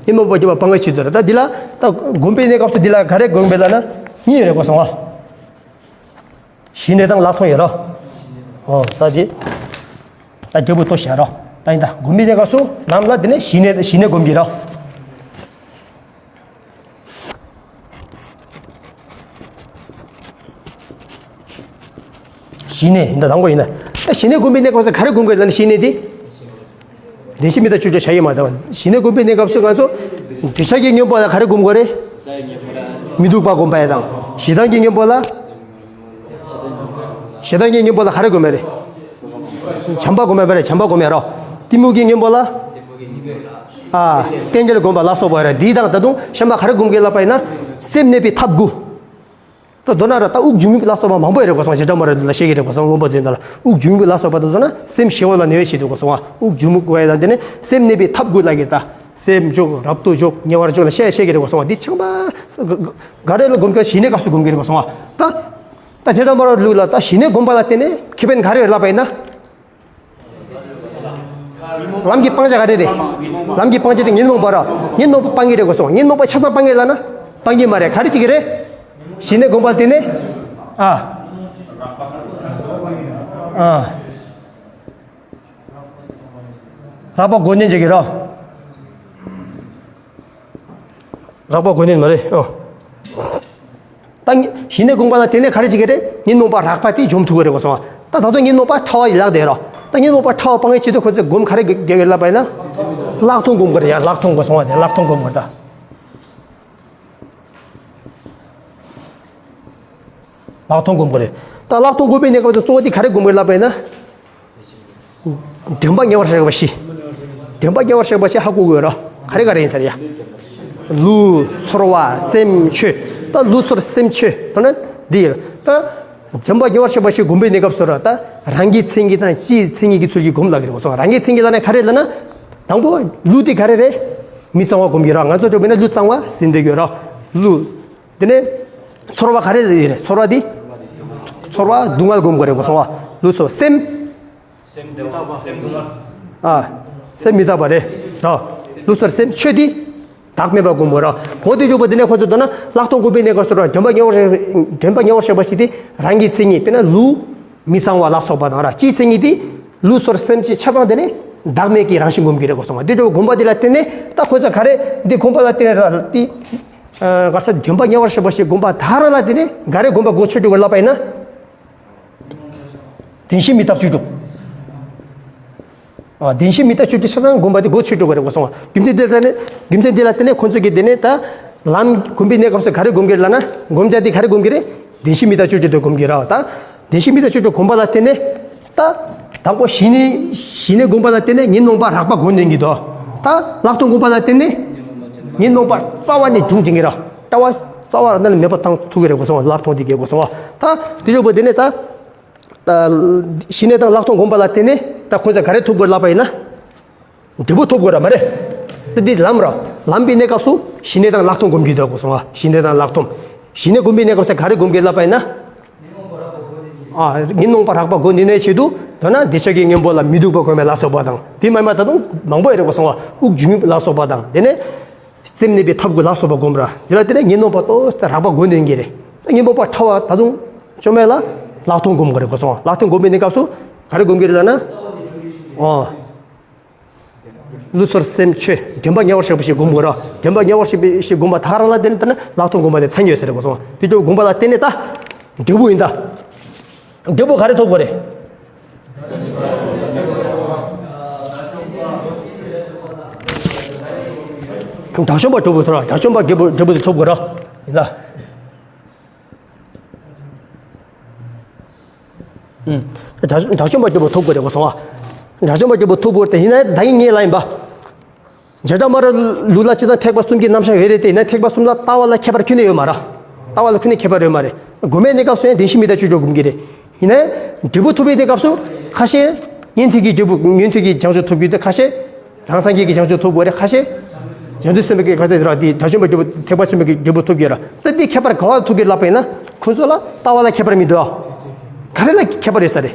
ཉོན་མོངས་པ་སྐྱེས་པ་སྤང་བའི་ཆེད་དུ་ར། ད་འདི་ལ་ད་སྒོམ་པའི་གནས་སྐབས་སུ་འདི་ལ་ག་རེ་སྒོམ་དགོས་ལབ་ན། གཉིས་ཡོད་རེད་གོ་སོང་བ། ཞི་གནས་དང་ལྷག་མཐོང་ཡོད་རོ། ཨོ་ད་དེ། ད་འབྲས་བུ་ལྟོས་བྱ་རོ། ད་ཡིན་ད་སྒོམ་པའི་གནས་སྐབས་སུ་ལམ་ལ་དེ་ནས་ཞི་གནས་ཞི་གནས་སྒོམ་གྱི་རོ། ཞི་གནས་ཡིན་ད་དང་པོ་ཡིན་ན། ད་ཞི་གནས་སྒོམ་པའི་གནས་སྐབས་སུ་ག་རེ་སྒོམ་དགོས་ལབ་ན་ཞི་གནས་དེ། བདེན་བཞི་མི་རྟག་བཅུ་དྲུག་བྱ་ཡི་མ་དང་། ཞི་གནས་སྒོམ་པའི་གནས་སྐབས་སུ་ང་ཚོ། འདོད་ཆགས་ཀྱི་སྔོན་པོ་ལ་ག་རེ་སྒོམ་དགོས་རེད། མི་སྡུག་པ་སྒོམ་པ་ཡ་དང་། ཞེ་སྡང་གི་སྔོན་པོ་ལ། ཞེ་སྡང་གི་སྔོན་པོ་ལ་ག་རེ་སྒོམ་ཡ་རེད། བྱམས་པ་སྒོམ་ཡ་མ་རེད། བྱམས་པ་སྒོམ་ཡ་རོ། གཏི་མུག་གི་སྔོན་པོ་ལ། ཨ། རྟེན་འབྲེལ་སྒོམ་པ་ལ་སོགས་པ་ཡ་ར། འདི་དང་ད་དུང་གཞན་པ་ག་རེ་སྒོམ་དགོས་ལབ་པ་ཡིན་ན། སེམས་གནས་པའི་ཐབས་དགུ། ད་མདོར་ན་ར་ད་དབུགས་འབྱུང་རྔུབ་ལ་སོགས་པ་མང་པོ་ཡོད་རེད་གོ་སོང་། ཞེ་སྡང་མ་རེད་ལ་བཤད་ཀྱི་རེད་གོ་སོང་། སྔོན་པོ་འཛིན་དང་ལ་དབུགས་འབྱུང་རྔུབ་ལ་སོགས་པ་དང་མདོར་ན་སེམས་ཞི་བ་ལ་ནུས་པའི་ཆེད་དུ་གོ་སོང་བ། དབུགས་འབྱུང་རྔུབ་དགོས་ཡ་དང་དེ་ནས་སེམས་གནས་པའི་ཐབས་དགུ་ལ་གི་ད། སེམས་འཇོག་རབ་ཏུ་འཇོག་ཉེ་བར་འཇོག་ལ་བཤད་བཤད་ཀྱི་རེད་གོ་སོང་བ། འདི་ཆགས་པ་ག་རེ་ལ་སྒོམ་ག་ཞི་གནས་སྐབས་སུ་སྒོམ་གྱི་རེད་གོ་སོང་བ། ད་ད་ཇི་ལྟར་སྨྲ་བའི་ལུགས་ལ་ད་ཞི་གནས་སྒོམ་པ་ལ་བརྟེན་ནས་ཁེ་ཕན་ག་རེ་ལབ་པ་ཡིན་ན། ལམ་གྱི་སྤང་བྱ་ག་རེ་རེད། ལམ་གྱི་སྤང་བྱ་དེ་ཉོན་མོངས་པ་ར། ཉོན་མོངས་པ་སྤང་གི་རེད་གོ་སོང་། ཉོན་མོངས་པ་ཆ་ཚང་སྤང་གི་ལབ་ན་སྤང་གི་མ་རེད། ག་རེ་བྱེད་ཀྱི་རེད། ཞི་གནས་སྒོམ་པ་ལ་བརྟེན་ནས། ཨ། ཨ། རགས་པ་སྒོ་ནས་བྱེད་ཀྱི་ར། རགས་པ་སྒོ་ནས་མ་རེད། ཨོ། ད་ཞི་གནས་སྒོམ་པ་ལ་བརྟེན་ནས་ག་རེ་བྱེད་ཀྱི་རེད། ཉོན་མོངས་པ་རགས་པ་དེ་འཇོམས་ཐུབ་ཀྱི་རེད་གོ་སོང་བ། ད་ད་དུང་ཉོན་མོངས་པ་ཕྲ་བ་ཡི་ལག་དེ་ར། ད་ཉོན་མོངས་པ་ཕྲ་བ་སྤང་བའི་ཆེད་དུ་ཁོ་ཚོས་སྒོམ་ག་རེ་དགོས་ཀྱི་ལབ་པ་ཡིན་ན། ལྷག་མཐོང་སྒོམ་དགོས་རེད་ཡ། ལྷག་མཐོང་གོ་སོང་བ་དེ་ལྷག་མཐོང་སྒོམ་དགོས་རེད་ད། ལྷག་མཐོང་སྒོམ་དགོས་རེད། ད་ལྷག་མཐོང་སྒོམ་པའི་གནས་སྐབས་སུ་གཙོ་བོ་དེ་ག་རེ་སྒོམ་དགོས་ལབ་པ་ཡིན་ན། བདེན་པ་ཉེ་བར་བཤད་པ་བཞི། བདེན་པ་ཉེ་བར་བཤད་པ་བཞི་ཧ་གོ་དགོས་ར། ག་རེ་ག་རེ་ཡིན་ཟེར་ཡ། ལུས་ཚོར་བ་སེམས་ཆོས། ད་ལུས་ཚོར་སེམས་ཆོས་ད་ནི་འདི་ཡིན། ད་བདེན་པ་ཉེ་བར་བཤད་པ་བཞི་སྒོམ་པའི་གནས་སྐབས་སུ་ར། ད་རང་གི་མཚན་ཉིད་དང་སྤྱིའི་མཚན་ཉིད་ཀྱི་ཚུལ་གྱིས་སྒོམ་ལབ་ཀྱི་རེད་གོ་སོང་། རང་གི་མཚན་ཉིད་ལབ་ན་ག་རེ་ལབ་ན། དང་པོ་ལུས་དེ་ག་རེ་རེད། མི་གཙང་བ་སྒོམ་གྱི་ར། ང་ཚོ་འགྲོ་བས་ན་ལུས་གཙང་བ་ཟིན་བསྡད་ཡོད་ར། ལུས། དེ་ནས་ཚོར་བ་ག་རེ་རེད། ཚོར་བ་འདི། ཚོར་བ་སྡུག་བསྔལ་སྒོམ་དགོས་རེད་གོ་སོང་བ། ལུས་ཚོར་སེམས། སེམས་བདེ་བ་སེམས་སྡུག་བསྔལ། ཨ། སེམས་མི་རྟག་པ་རེད་ར། ལུས་ཚོར་སེམས་ཆོས་འདི། བདག་མེད་པ་སྒོམ་དགོས་ར། འོ་དེ་འཇོག་པ་དེ་ནས་ཁོ་ཚོ་ལྟ་ན་ལྷག་མཐོང་སྒོམ་པའི་གནས་སྐབས་སུ་ར། བདེན་པ་ཉེ་བར་བདེན་པ་ཉེ་བར་བཤད་པ་ཞིག་དེ་རང་གི་མཚན་ཉིད་དཔེར་ན་ལུས། མི་གཙང་བ་ལ་སོགས་པ་དང་ར། སྤྱིའི་མཚན་ཉིད་དེ། ལུས་ཚོར་སེམས་ཅན་ཆ་ཚང་དེ་ནི་བདག་མེད་ཀྱི་རང་བཞིན་སྒོམ་གྱི་རེད་གོ་སོང་བ། འདི་འདྲ་བའི་སྒོམ་པ་འདི་ལ་བརྟེན་ནས་ད་ཁོ་ཚོ་ག་རེ་འདི་སྒོམ་པ་ལ་བརྟེན་ནས་ར་འདི། ཨ། ག་ས་བདེན་པ་ཉེ་བར་བཤད་པ་ཞིག་སྒོམ་པ་ད་རང་ལ་དེ་ནི་ག་རེ་སྒོམ་པ་སྒོ་ཆོད་འགྲོ་གི་ལབ་པ་ཡིན་ན། བདེན་བཞི་མི་རྟག་བཅུ་དྲུག་ཨ། བདེན་བཞི་མི་རྟག་བཅུ་དྲུག་ཆ་ཚང་སྒོམ་པ་དེ་སྒོ་ཆོད་འགྲོ་གི་རེད་གོ་སོང་བ། རྒྱུ་མཚན་དེ་ལ་ནི་རྒྱུ་མཚན་དེ་ལ་བརྟེན་ནས་ཁོ་ཚོ་གིས་དེ་ནས་ད་ལམ་སྒོམ་པའི་གནས་སྐབས་སུ་ག་རེ་སྒོམ་གྱི་རེད་ལབ་ན། སྒོམ་བྱ་དེ་ག་རེ་སྒོམ་གྱི་རེད། བདེན་བཞི་མི་རྟག་བཅུ་དྲུག་དེ་སྒོམ་གྱི་རེད་བ། ད་བདེན་བཞི་མི་རྟག་བཅུ་དྲུག་སྒོམ་པ་ལ་བརྟེན་ནས་ད་དང་པོ་ཞི་གནས་ཞི་གནས་སྒོམ་པ་ལ་བརྟེན་ནས་ཉོན་མོངས་པ་རགས་པ་སྒོམ་ནུས་ཀྱི་འདུག་ད་ལྷག་མཐོང་སྒོམ་པ་ལ་བརྟེན་ནས་ཉོན་མོངས་པ་རྩ་བ་ནས་སྦྱོང་བྱེད་ཀྱི་རེད། ལྟ་བ་རྩ་བ་རང་ལ་མེད་པ་བཏང་ཐུབ་ཀྱི་རེད་གོ་སོང་བ། ལྷག་མཐོང་དེ་གས་གོ་སོང་བ། ད་དེ་འཇོག་པ་དེ་ནས་ད། ད་ཞི་གནས་དང་ལྷག་མཐོང་སྒོམ་པ་ལ་བརྟེན་ནས་ད་ཁོ་ཚོས་ག་རེ་ཐོབ་དགོས་ལབ་པ་ཡིན་ན། འབྲས་བུ་ཐོབ་དགོས་ར་མ་རེད། ད་འདི་ལམ་ར། ལམ་པའི་གནས་སྐབས་སུ་ཞི་གནས་དང་ལྷག་མཐོང་སྒོམ་རྒྱུ་འདུག་གོ་སོང་ཨ། ཞི་གནས་དང་ལྷག་མཐོང་། ཞི་གནས་སྒོམ་པའི་གནས་སྐབས་སུ་ག་རེ་སྒོམ་དགོས་ལབ་པ་ཡིན་ན། ཨ། ཉོན་མོངས་པ་རགས་པ་སྒོམ་ནུས་ནས་ཆེད་དུ་ད་ན་འདོད་ཆགས་ཀྱི་གཉེན་པོ་ལ་མི་སྡུག་པ་སྒོམ་པ་ལ་སོགས་པ་དང་དེ་མ་ཡིན་པ་ད་དུང་མང་པོ་ཡོད་རེད་གོ་སོང་ཨ། དབུགས་འབྱིན་ལ་སོགས་པ་དང་དེ་ནས། སེམས་གནས་པའི་ཐབས་དགུ་ལ་སོགས་པ་སྒོམ་ར། དེ་ལ་བརྟེན་ནས་ཉོན་མོངས་པ་ཏོག་ཙམ་རགས་པ་སྒོམ་ནུས་ཀྱི་རེད། ད་ཉོན་མོངས་པ་ཕྲ་བ་ད་དུང་བཅོམ་མེད་ལ་ལྷག་མཐོང་སྒོམ་དགོས་རེད་གོ་སོང་། ལྷག་མཐོང་སྒོམ་པའི་གནས་སྐབས་སུ་ག་རེ་སྒོམ་གྱི་རེད་ལབ་ན། ཨོ། ལུས་ཚོར་སེམས་ཆོས་བདེན་པ་ཉེ་བར་བཤད་པ་ཞིག་སྒོམ་དགོས་ར། བདེན་པ་ཉེ་བར་བཤད་པ་ཞིག་སྒོམ་པ་ད་རང་ལ་བརྟེན་ནས་ད་ནི་ལྷག་མཐོང་སྒོམ་པ་དེ་ཚང་ཡོད་ཟེར་རེད་གོ་སོང་། དེ་ཚོ་སྒོམ་པ་ལ་བརྟེན་ནས་ད། འབྲས་བུ་ཡིན་ད། འབྲས་བུ་ག་རེ་ཐོབ་དགོས་རེད། དགྲ་བཅོམ་པ་འབྲས་བུ་ཐོབ་ར། དགྲ་བཅོམ་པ་འབྲས་བུ་འབྲས་བུ་དེ་ཐོབ་དགོས་ར། ཡིན་ད། ཨུམ། དགྲ་དགྲ་བཅོམ་པ་འབྲས་བུ་ཐོབ་དགོས་རེད་གོ་སོང་བ། དགྲ་བཅོམ་པ་འབྲས་བུ་ཐོབ་དགོས་རེད་དེ་ཡིན་ན་ད་ཡིན་ངེས་ལ་ཡིན་པ། བྱེ་བྲག་སྨྲ་བའི་ལུགས་ལ་སྤྱིར་བཏང་ཐེག་པ་གསུམ་གྱི་རྣམ་གཞག་ཡོད་རེད་དེ། ཡིན་ན་ཐེག་པ་གསུམ་ལ་ལྟ་བ་ལ་ཁྱད་པར་ཁྱོན་ནས་ཡོད་མ་རེད། ལྟ་བ་ལ་ཁྱོན་ནས་ཁྱད་པར་ཡོད་མ་རེད། སྒོམ་པའི་གནས་སྐབས་སུ་ཡང་བདེན་བཞི་མི་རྟག་བཅུ་དྲུག་སྒོམ་གྱི་རེད། ཡིན་ན་འབྲས་བུ་ཐོབ་པའི་གནས་སྐབས་སུ་ཁ་ཤས་ཉན་ཐོས་ཀྱི་འབྲས་བུ་ཉན་ཐོས་ཀྱི་བྱང་ཆུབ་ཐོབ་ཀྱི་འདུག་ཁ་ཤས་རང་སངས་རྒྱས་ཀྱི་བྱང་ཆུབ་ཐོབ་དགོས་རེད། ཁ་ཤས་རྗེ་བཙུན་སེམས་དཔའི་ཁ་ཤས་ར་དེ་དགྲ་བཅོམ་པའི་འབྲས་བུ་ཐེག་པ་ཆེན་པོའི་འབྲས་བུ་ཐོབ་ཀྱི་ར། ད་འདི་ཁྱད་པར་ག་བ་ཐོབ་ཀྱི་ལབ་པ་ཡིན་ན་ཁོ་ཚོ་ལ་ལྟ་བ་ལ་ཁྱད་པར་མི་འདུག་ག་རེ་ལ་ཁྱད་པར་ཡོད་ས་རེད།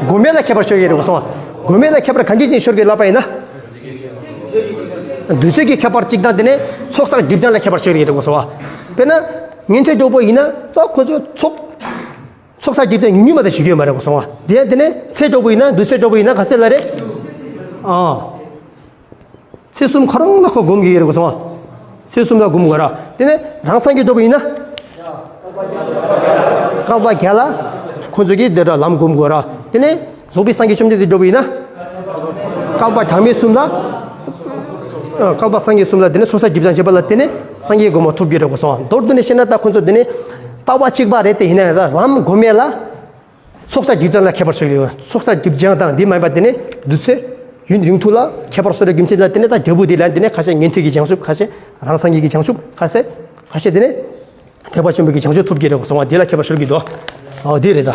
སྒོམ་པ་ལ་ཁྱད་པར་ཤོར་གྱི་རེད་གོ་སོང་བ། སྒོམ་པ་ལ་ཁྱད་པར་གང་ཅི་ཅིག་ཤོར་གྱི་ལབ་པ་ཡིན་ན། འདུ་ཚོད་ཀྱི་ཁྱད་པར་གཅིག་དང་དེ་ནས་ཚོགས་བསགས་སྒྲིབ་སྦྱང་ལ་ཁྱད་པར་ཤོར་གྱི་རེད་གོ་སོང་བ། དཔེར་ན་ཉན་ཐོས་གྲོགས་པོ་ཡིན་ན་ཙོག་ཁོ་ཚོ་ཚོགས་ཚོགས་བསགས་སྒྲིབ་སྦྱང་ཉུང་ཉུང་མ་གཏོགས་བྱེད་ཀྱི་ཡོད་མ་རེད་གོ་སོང་བ། དེ་ཡང་དེ་ནས་ཚེ་གྲོགས་པོ་ཡིན་ན་འདུ་ཚོད་གྲོགས་པོ་ཡིན་ན་ག་ཚད་ལ་རེད། ཨ། ཚེ་གསུམ་ཁོ་རང་ལ་ཁོ་སྒོམ་གྱི་ཡོད་རེད་གོ་སོང་བ། ཚེ་གསུམ་ལ་སྒོམ་དགོས་ར། དེ་ནས་རང་སངས་རྒྱས་གྲོགས་པོ་ཡིན་ན། བསྐལ་པ་བརྒྱ་ལ་ཁོ་ཚོ་གིས་འདི་འདྲ་ལམ་སྒོམ་དགོས་ར། དེ་ནས་རྫོགས་པའི་སངས་རྒྱས་བཅོམ་ལྡན་འདས་གྲོགས་པོ་ཡིན་ན། བསྐལ་པ་གྲངས་མེད་གསུམ་ལ། བསྐལ་པ་སངས་རྒྱས་གསུམ་ལ་དེ་ནས་ཚོགས་བསགས་སྒྲིབ་སྦྱང་བྱས་པ་ལ་དེ་ནས་སངས་རྒྱས་གོ་འཕང་ཐོབ་ཀྱི་རེད་གོ་སོང་བ། མདོར་བསྡུས་ནས་བཤད་ན་ད་ཁོ་ཚོ་དེ་ནས་ལྟ་བ་གཅིག་པ་རེད་དེ་ཡིན་ན་ཡང་ད་ལམ་སྒོམ་ཡས་ལ། ཚོགས་བསགས་སྒྲིབ་སྦྱང་ལ་ཁྱད་པར་ཤོར་གྱི་ཡོད། ཚོགས་བསགས་སྒྲིབ་སྦྱང་དང་འདི་མ་ཡིན་པ་དེ་ནས་འདུ་ཚོད་ཡུན་རིང་ཐུང་ལ་ཁྱད་པར་སོགས་ལ་རྒྱུ་མཚན་ལ་བརྟེན་ནས་ད་འབྲས་བུ་འདི་ལ་བརྟེན་ནས་ཁ་ཤས་ཉན་ཐོས་ཀྱི་བྱང་ཆུབ། ཁ་ཤས་རང་སངས་རྒྱས་ཀྱི་བྱང་ཆུབ། ཁ་ཤས་ཁ་ཤས་དེ་ནས་ཐེག་པ་ཆེན་པོའི་གི་བྱང་ཆུབ་ཐོབ་ཀྱི་རེད་གསུངས་པ་འདི་ལ་ཁྱད་པར་ཤོར་གྱི་འདུག་ཨོ་འདི་རེད་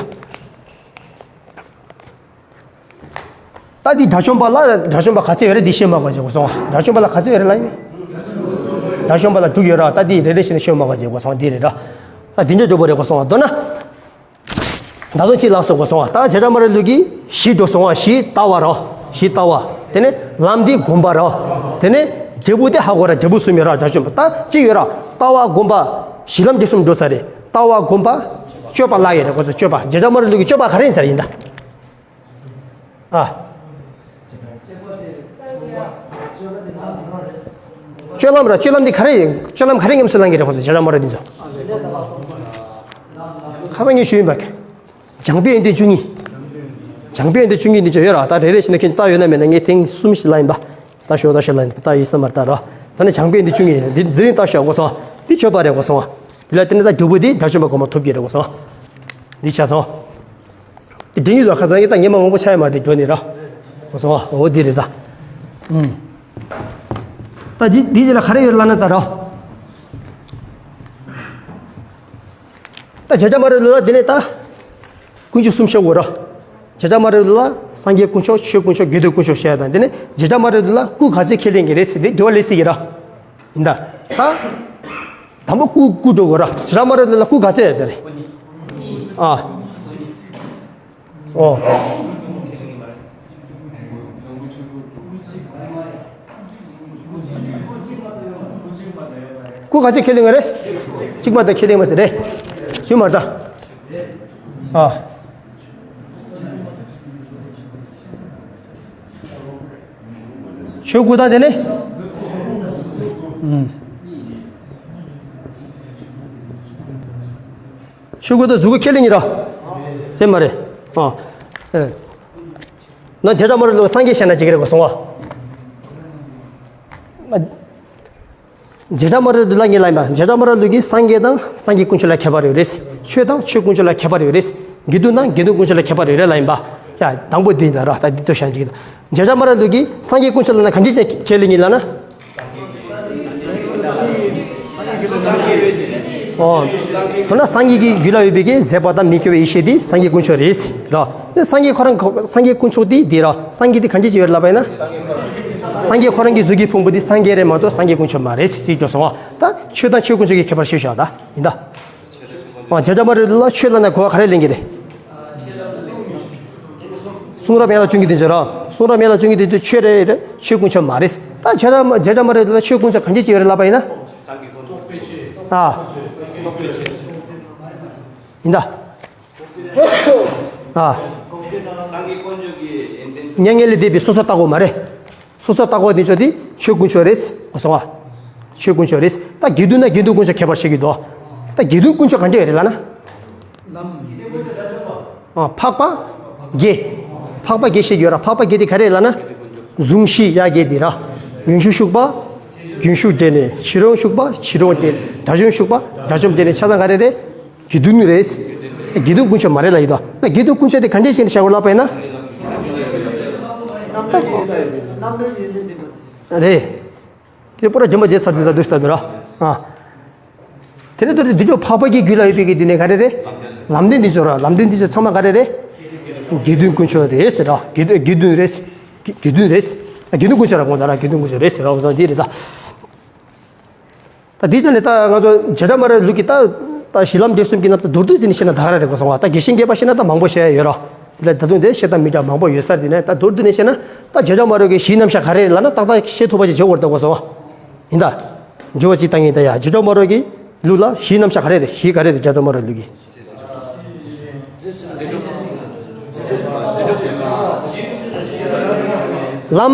ད། ད་འདི་དགྲ་བཅོམ་པ་ལ་དགྲ་བཅོམ་པ་ག་ཚོད་ཡོད་རེད། འདི་ཤེས་མ་དགོས་ཟེར་དགོས་སོང་བ། དགྲ་བཅོམ་པ་ལ་ག་ཚོད་ཡོད་རེད་ལབ་ཡིན། དགྲ་བཅོམ་པ་ལ་དྲུག་ཡོད་ར། ད་འདི་རེ་རེ་བྱས་ནས་ཤེས་མ་དགོས་ཟེར་དགོས་སོང་བ། འདི་རེད་ར། ད་འདི་འདྲ་འགྲོ་པ་རེད་དགོས་སོང་བ། མདོར་ན། ད་དུང་གཅིག་ལ་སོགས་དགོས་སོང་བ། ད་བྱེ་བྲག་སྨྲ་བའི་ལུགས་ཀྱི་བཞི་འགྲོ་སོང་བ། བཞི་ལྟ་བ་ར། བཞི་ལྟ་བ། དེ་ནས་ལམ་འདི་སྒོམ་པ་ར། དེ་ནས་འབྲས་བུ་དེ་ཧ་གོ་ར། འབྲས་བུ་གསུམ་ཡོད་ར། དགྲ་བཅོམ་པ། ད་གཅིག་ཡོད་ར། ལྟ་བ་སྒོམ་པ། གཞི་ལམ་འབྲས་གསུམ་འགྲོ་ས་རེད། ལྟ་བ་སྒོམ་པ། སྤྱོད་པ་ལ་ཡོད་རེད། ཁོ་ཚོ་སྤྱོད་པ། བྱེ་བྲག་སྨྲ་བའི་ལུགས་ཀྱི་སྤྱོད་པ་ག་རེ་ཡིན་ས་རེད་ཡིན་ད། ཨ། སྤྱོད་ལམ་ར། སྤྱོད་ལམ་འདི་ག་རེ་ཡིན། སྤྱོད་ལམ་ག་རེ་ཉམས་སུ་བླང་གི་རེད། ཁོ་ཚོ་བྱེ་བྲག་སྨྲ་བ་འདི་ཚོ། ཁ་སང་ངས་ཞུས་ཡིན་པ། སྦྱངས་པའི་ཡོན་ཏན་བཅུ་གཉིས། སྦྱངས་པའི་ཡོན་ཏན་བཅུ་གཉིས་འདི་ཚོ་ཡོད་ར། ད་རེ་རེ་བྱས་ནས་ཁྱེད་ཚོ་ལྟ་ཡོད་ན་མེད་ན། ངས་ཐེངས་གསུམ་ཞིག་ལབ་ཡིན་པ། ད་ཞོ་ད་ཞོ་ལ་ད་ཡིན་ས་མར་ད་ར། ད་ནི་སྦྱངས་པའི་ཡོན་ཏན་བཅུ་གཉིས་འདི་འདི་རིང་ལྟ་ཞོག་གོ་སོང་། འདི་ཆོས་པ་རེད་གོ་སོང་། འདི་ལ་བརྟེན་ནས་ད་རྒྱུ་བོ་འདི་དགྲ་བཅོམ་པ་གོང་མ་ཐོབ་ཀྱི་རེད་གོ་སོང་། འདི་ཆ་སོང་། དེ་འདྲ་ཡིན་ལ་ཁ་སང་ཡིན་ད་ཉི་མ་མང་པོ་ཆགས་ཡོད་མ་རེད། འགྱོ་ནི་ར། གོ་སོང་། འོ་འདི་རེད་ད། ཨུམ། ད་འདི་འདི་ལ་ག་རེ་ཡོད་ལབ་ན་ད་ར། ད་བྱེ་བྲག་སྨྲ་བའི་ལུགས་ལ་དེ་ནས་ད་དཀོན་མཆོག་གསུམ་བཤད་དགོས་ར། བྱེ་བྲག་སྨྲ་བའི་ལུགས་ལ་སངས་རྒྱས་དཀོན་མཆོག་ཆོས་དཀོན་མཆོག་དགེ་འདུན་དཀོན་མཆོག་བཤད་དང་། དེ་ནས་བྱེ་བྲག་སྨྲ་བའི་ལུགས་ལ་སྐུ་ག་ཚོད་ཁས་ལེན་གྱི་རེད་ཟེར་དེ་འགྲེལ་བ་སླེབས་སྲིད་ཀྱི་ར། ཡིན་ད། ད་དང་པོ་སྐུ་སྐུ་འགྲོ་དགོས་ར། བྱེ་བྲག་སྨྲ་བའི་ལུགས་ལ་སྐུ་ག་ཚོད་ཡོད་ཟེར་རེད། ཨ། ཨོ། སྐུ་ག་ཚོད་ཁས་ལེན་གྱི་རེད། གཅིག་མ་གཏོགས་ཁས་ལེན་མ་ཟེར་རེད། ཞུ་མ་ད། ཨ། ཆོས་སྐུ་དང་དེ་ནས། ཨུམ། ཆོས་སྐུ་དང་གཟུགས་སྐུ་ཁས་ལེན་གྱི་ར། དེ་མ་རེད། ཨ། ཨེ། ན་བྱེ་བྲག་སྨྲ་བའི་ལུགས་སངས་རྒྱས་བཤད་ན་ཅི་ག་རེད་གོ་སོང་བ། བྱེ་བྲག་སྨྲ་བའི་ལུགས་ལ་ངས་ལབ་ཡིན་པ། བྱེ་བྲག་སྨྲ་བའི་ལུགས་ཀྱི་སངས་རྒྱས་དང་སངས་རྒྱས་དཀོན་མཆོག་ལ་ཁྱད་པར་ཡོད་རེད། ཆོས་དང་ཆོས་དཀོན་མཆོག་ལ་ཁྱད་པར་ཡོད་རེད། དགེ་འདུན་དང་དགེ་འདུན་དཀོན་མཆོག་ལ་ཁྱད་པར་ཡོད་རེད་ལབ་ཡིན་པ། ཡ་དང་པོ་འདི་ཡིན་ད་ར། ད་འདི་ལྟོས་བཤད་ཅིག་ད། བྱེ་བྲག་སྨྲ་བའི་ལུགས་ཀྱི་སངས་རྒྱས་དཀོན་མཆོག་ལབ་ན་གང་ཅི་ཁས་ལེན་གྱི་ལབ་ན། ཨོ། འོ་ན་སངས་རྒྱས་ཀྱི་རྒྱུད་ལ་ཡོད་པའི་གི་ཟད་པ་དང་མི་སྐྱེ་བའི་ཡེ་ཤེས་དེ་སངས་རྒྱས་དཀོན་མཆོག་རེད་ར། ནི་སངས་རྒྱས་ཁོ་རང་སངས་རྒྱས་དཀོན་མཆོག་དེ་དེ་ར། སངས་རྒྱས་དེ་གང་ཅི་ཅི་ཡོད་ལབ་པ་ཡིན་ན། སངས་རྒྱས་ཁོ་རང་གི་གཟུགས་ཀྱི་ཕུང་པོ་དེ་སངས་རྒྱས་རེད་མ་གཏོགས་སངས་རྒྱས་དཀོན་མཆོག་མ་རེད་ཟེར་གྱི་སོང་བ། ད་ཆོས་དང་ཆོས་དཀོན་མཆོག་གི་ཁྱད་པར་ཤེས་བཞག་ད་ཡིན་ད། ཨོ་བྱེ་བྲག་སྨྲ་བའི་ལུགས་ལ་ཆོས་ལབ་ན་གོ་བ་ག་རེ་ལེན་གྱི་རེད། གསུང་རབ་ཡན་ལག་བཅུ་གཉིས་དེ་ཚོ་ར། གསུང་རབ་ཡན་ལག་བཅུ་གཉིས་དེ་ཚོ་ཆོས་རེད་རེད། ཆོས་དཀོན་མཆོག་མ་རེད། ད་བྱེ་བྲག་བྱེ་བྲག་སྨྲ་བའི་ལུགས་ལ་ཆོས་དཀོན་མཆོག་གང་ཅི་ཅི་ཡོད་རེད་ལབ་པ་ཡིན་ན། ཨ། ཡིན་ད། ཨ། མྱ་ངན་ལས་འདས་པའི་སོ་སོར་བརྟགས་པ་མ་རེད། སོ་སོར་བརྟགས་པ་དེ་ཚོ་དེ་ཆོས་དཀོན་མཆོག་རེད། ཨོ་སོང་བ། ཆོས་དཀོན་མཆོག་རེད། ད་དགེ་འདུན་དང་དགེ་འདུན་དཀོན་མཆོག་ཁྱད་པར་ཕྱེ་གི་འདུག་ད་དགེ་འདུན་དཀོན་མཆོག་གང་འདྲ་ཡོད་རེད་ལབ་ན། ཨ། འཕགས་པ་བརྒྱད། འཕགས་པ་བརྒྱད་བཤད་ཀྱི་ཡོད་ར། འཕགས་པ་བརྒྱད་དེ་ག་རེ་ལབ་ན། གཟུངས་བཞི་ཡ་བརྒྱད་དེ་ར། རྒྱུན་ཞུགས་ཞུགས་པ། རྒྱུན་ཞུགས་བརྒྱད་ནས་ཕྱིར་འོང་ཞུགས་པ། ཕྱིར་འོང་བརྒྱད། དགྲ་བཅོམ་ཞུགས་པ། དགྲ་བཅོམ་བརྒྱད་ནས་ཆ་ཚང་ག་རེ་རེད། དགེ་འདུན་རེད། དགེ་འདུན་དཀོན་མཆོག་མ་རེད་ལབ་ཡོད་དོ། ད་དགེ་འདུན་དཀོན་མཆོག་དེ་གང་འདྲ་ཞིག་བྱ་དགོས་ལབ་པ་ཡིན་ན། རེད། དེ་པོ་ར་སྦྱིན་པ་བྱེད་ཚར་དུས་ད་འདུག་ས་དུ་ར། ཨ། དེ་ནས་དུ་རེ་འདི་ཚོ་འཕགས་པ་གི་རྒྱུད་ལ་ཡོད་པའི་གི་འདི་ནས་ག་རེ་རེད། ལམ་བདེན་འདི་ཚོ་ར། ལམ་བདེན་འདི་ཚོ་ཚང་མ་ག་རེ་རེད། དགེ་འདུན་དཀོན་མཆོག་རེད་ཟེར་ར། དགེ་དགེ་འདུན་རེད། དགེ་འདུན་རེད། དགེ་འདུན་དཀོན་མཆོག་ར་དགོངས་དག་ར། དགེ་འདུན་དཀོན་མཆོག་རེད་ཟེར་ར། འོ་ཙང་འདི་རེད་ད། ད་འདི་ཙམ་ནས་ད་ང་ཚོ་བྱེ་བྲག་སྨྲ་བའི་ལུགས་ཀྱི་ད་ད་གཞི་ལམ་འབྲས་གསུམ་གྱི་ནང་ད་མདོར་བསྡུས་ཟིན་ནས་བཤད་ན་ད་ག་རང་རེད་གོ་སོང་བ། ད་རྒྱས་ཤིང་རྒྱས་པ་བཤད་ན་ད་མང་པོ་བཤད་ཡ་ཡོད་ར། དེ་ལ་ད་དུང་དེ་བཤད་སྟངས་མི་འདྲ་མང་པོ་ཡོད་ས་རེད། དེ་ནས་ད་མདོར་བསྡུས་ནས་བཤད་ན་ད་བྱེ་བྲག་སྨྲ་བའི་གི་གཞིའི་རྣམ་གཞག་ག་རེ་རེད་ལབ་ན་ཏག་ཏག་བཤད་ཐུབ་པ་ཞིག་བྱེད་དགོས་རེད་ད་གོ་སོང་བ། ཡིན་ད། འགྱུར་བ་ཅིག་བཏང་ཡིན་ད་ཡ། བྱེ་བྲག་སྨྲ་བའི་གི་ལུགས་ལ་གཞིའི་རྣམ་གཞག་ག་རེ་རེད། གཞི་ག་རེ་རེད། བྱེ་བྲག་སྨྲ་བའི་ལུགས་ཀྱི། ལམ།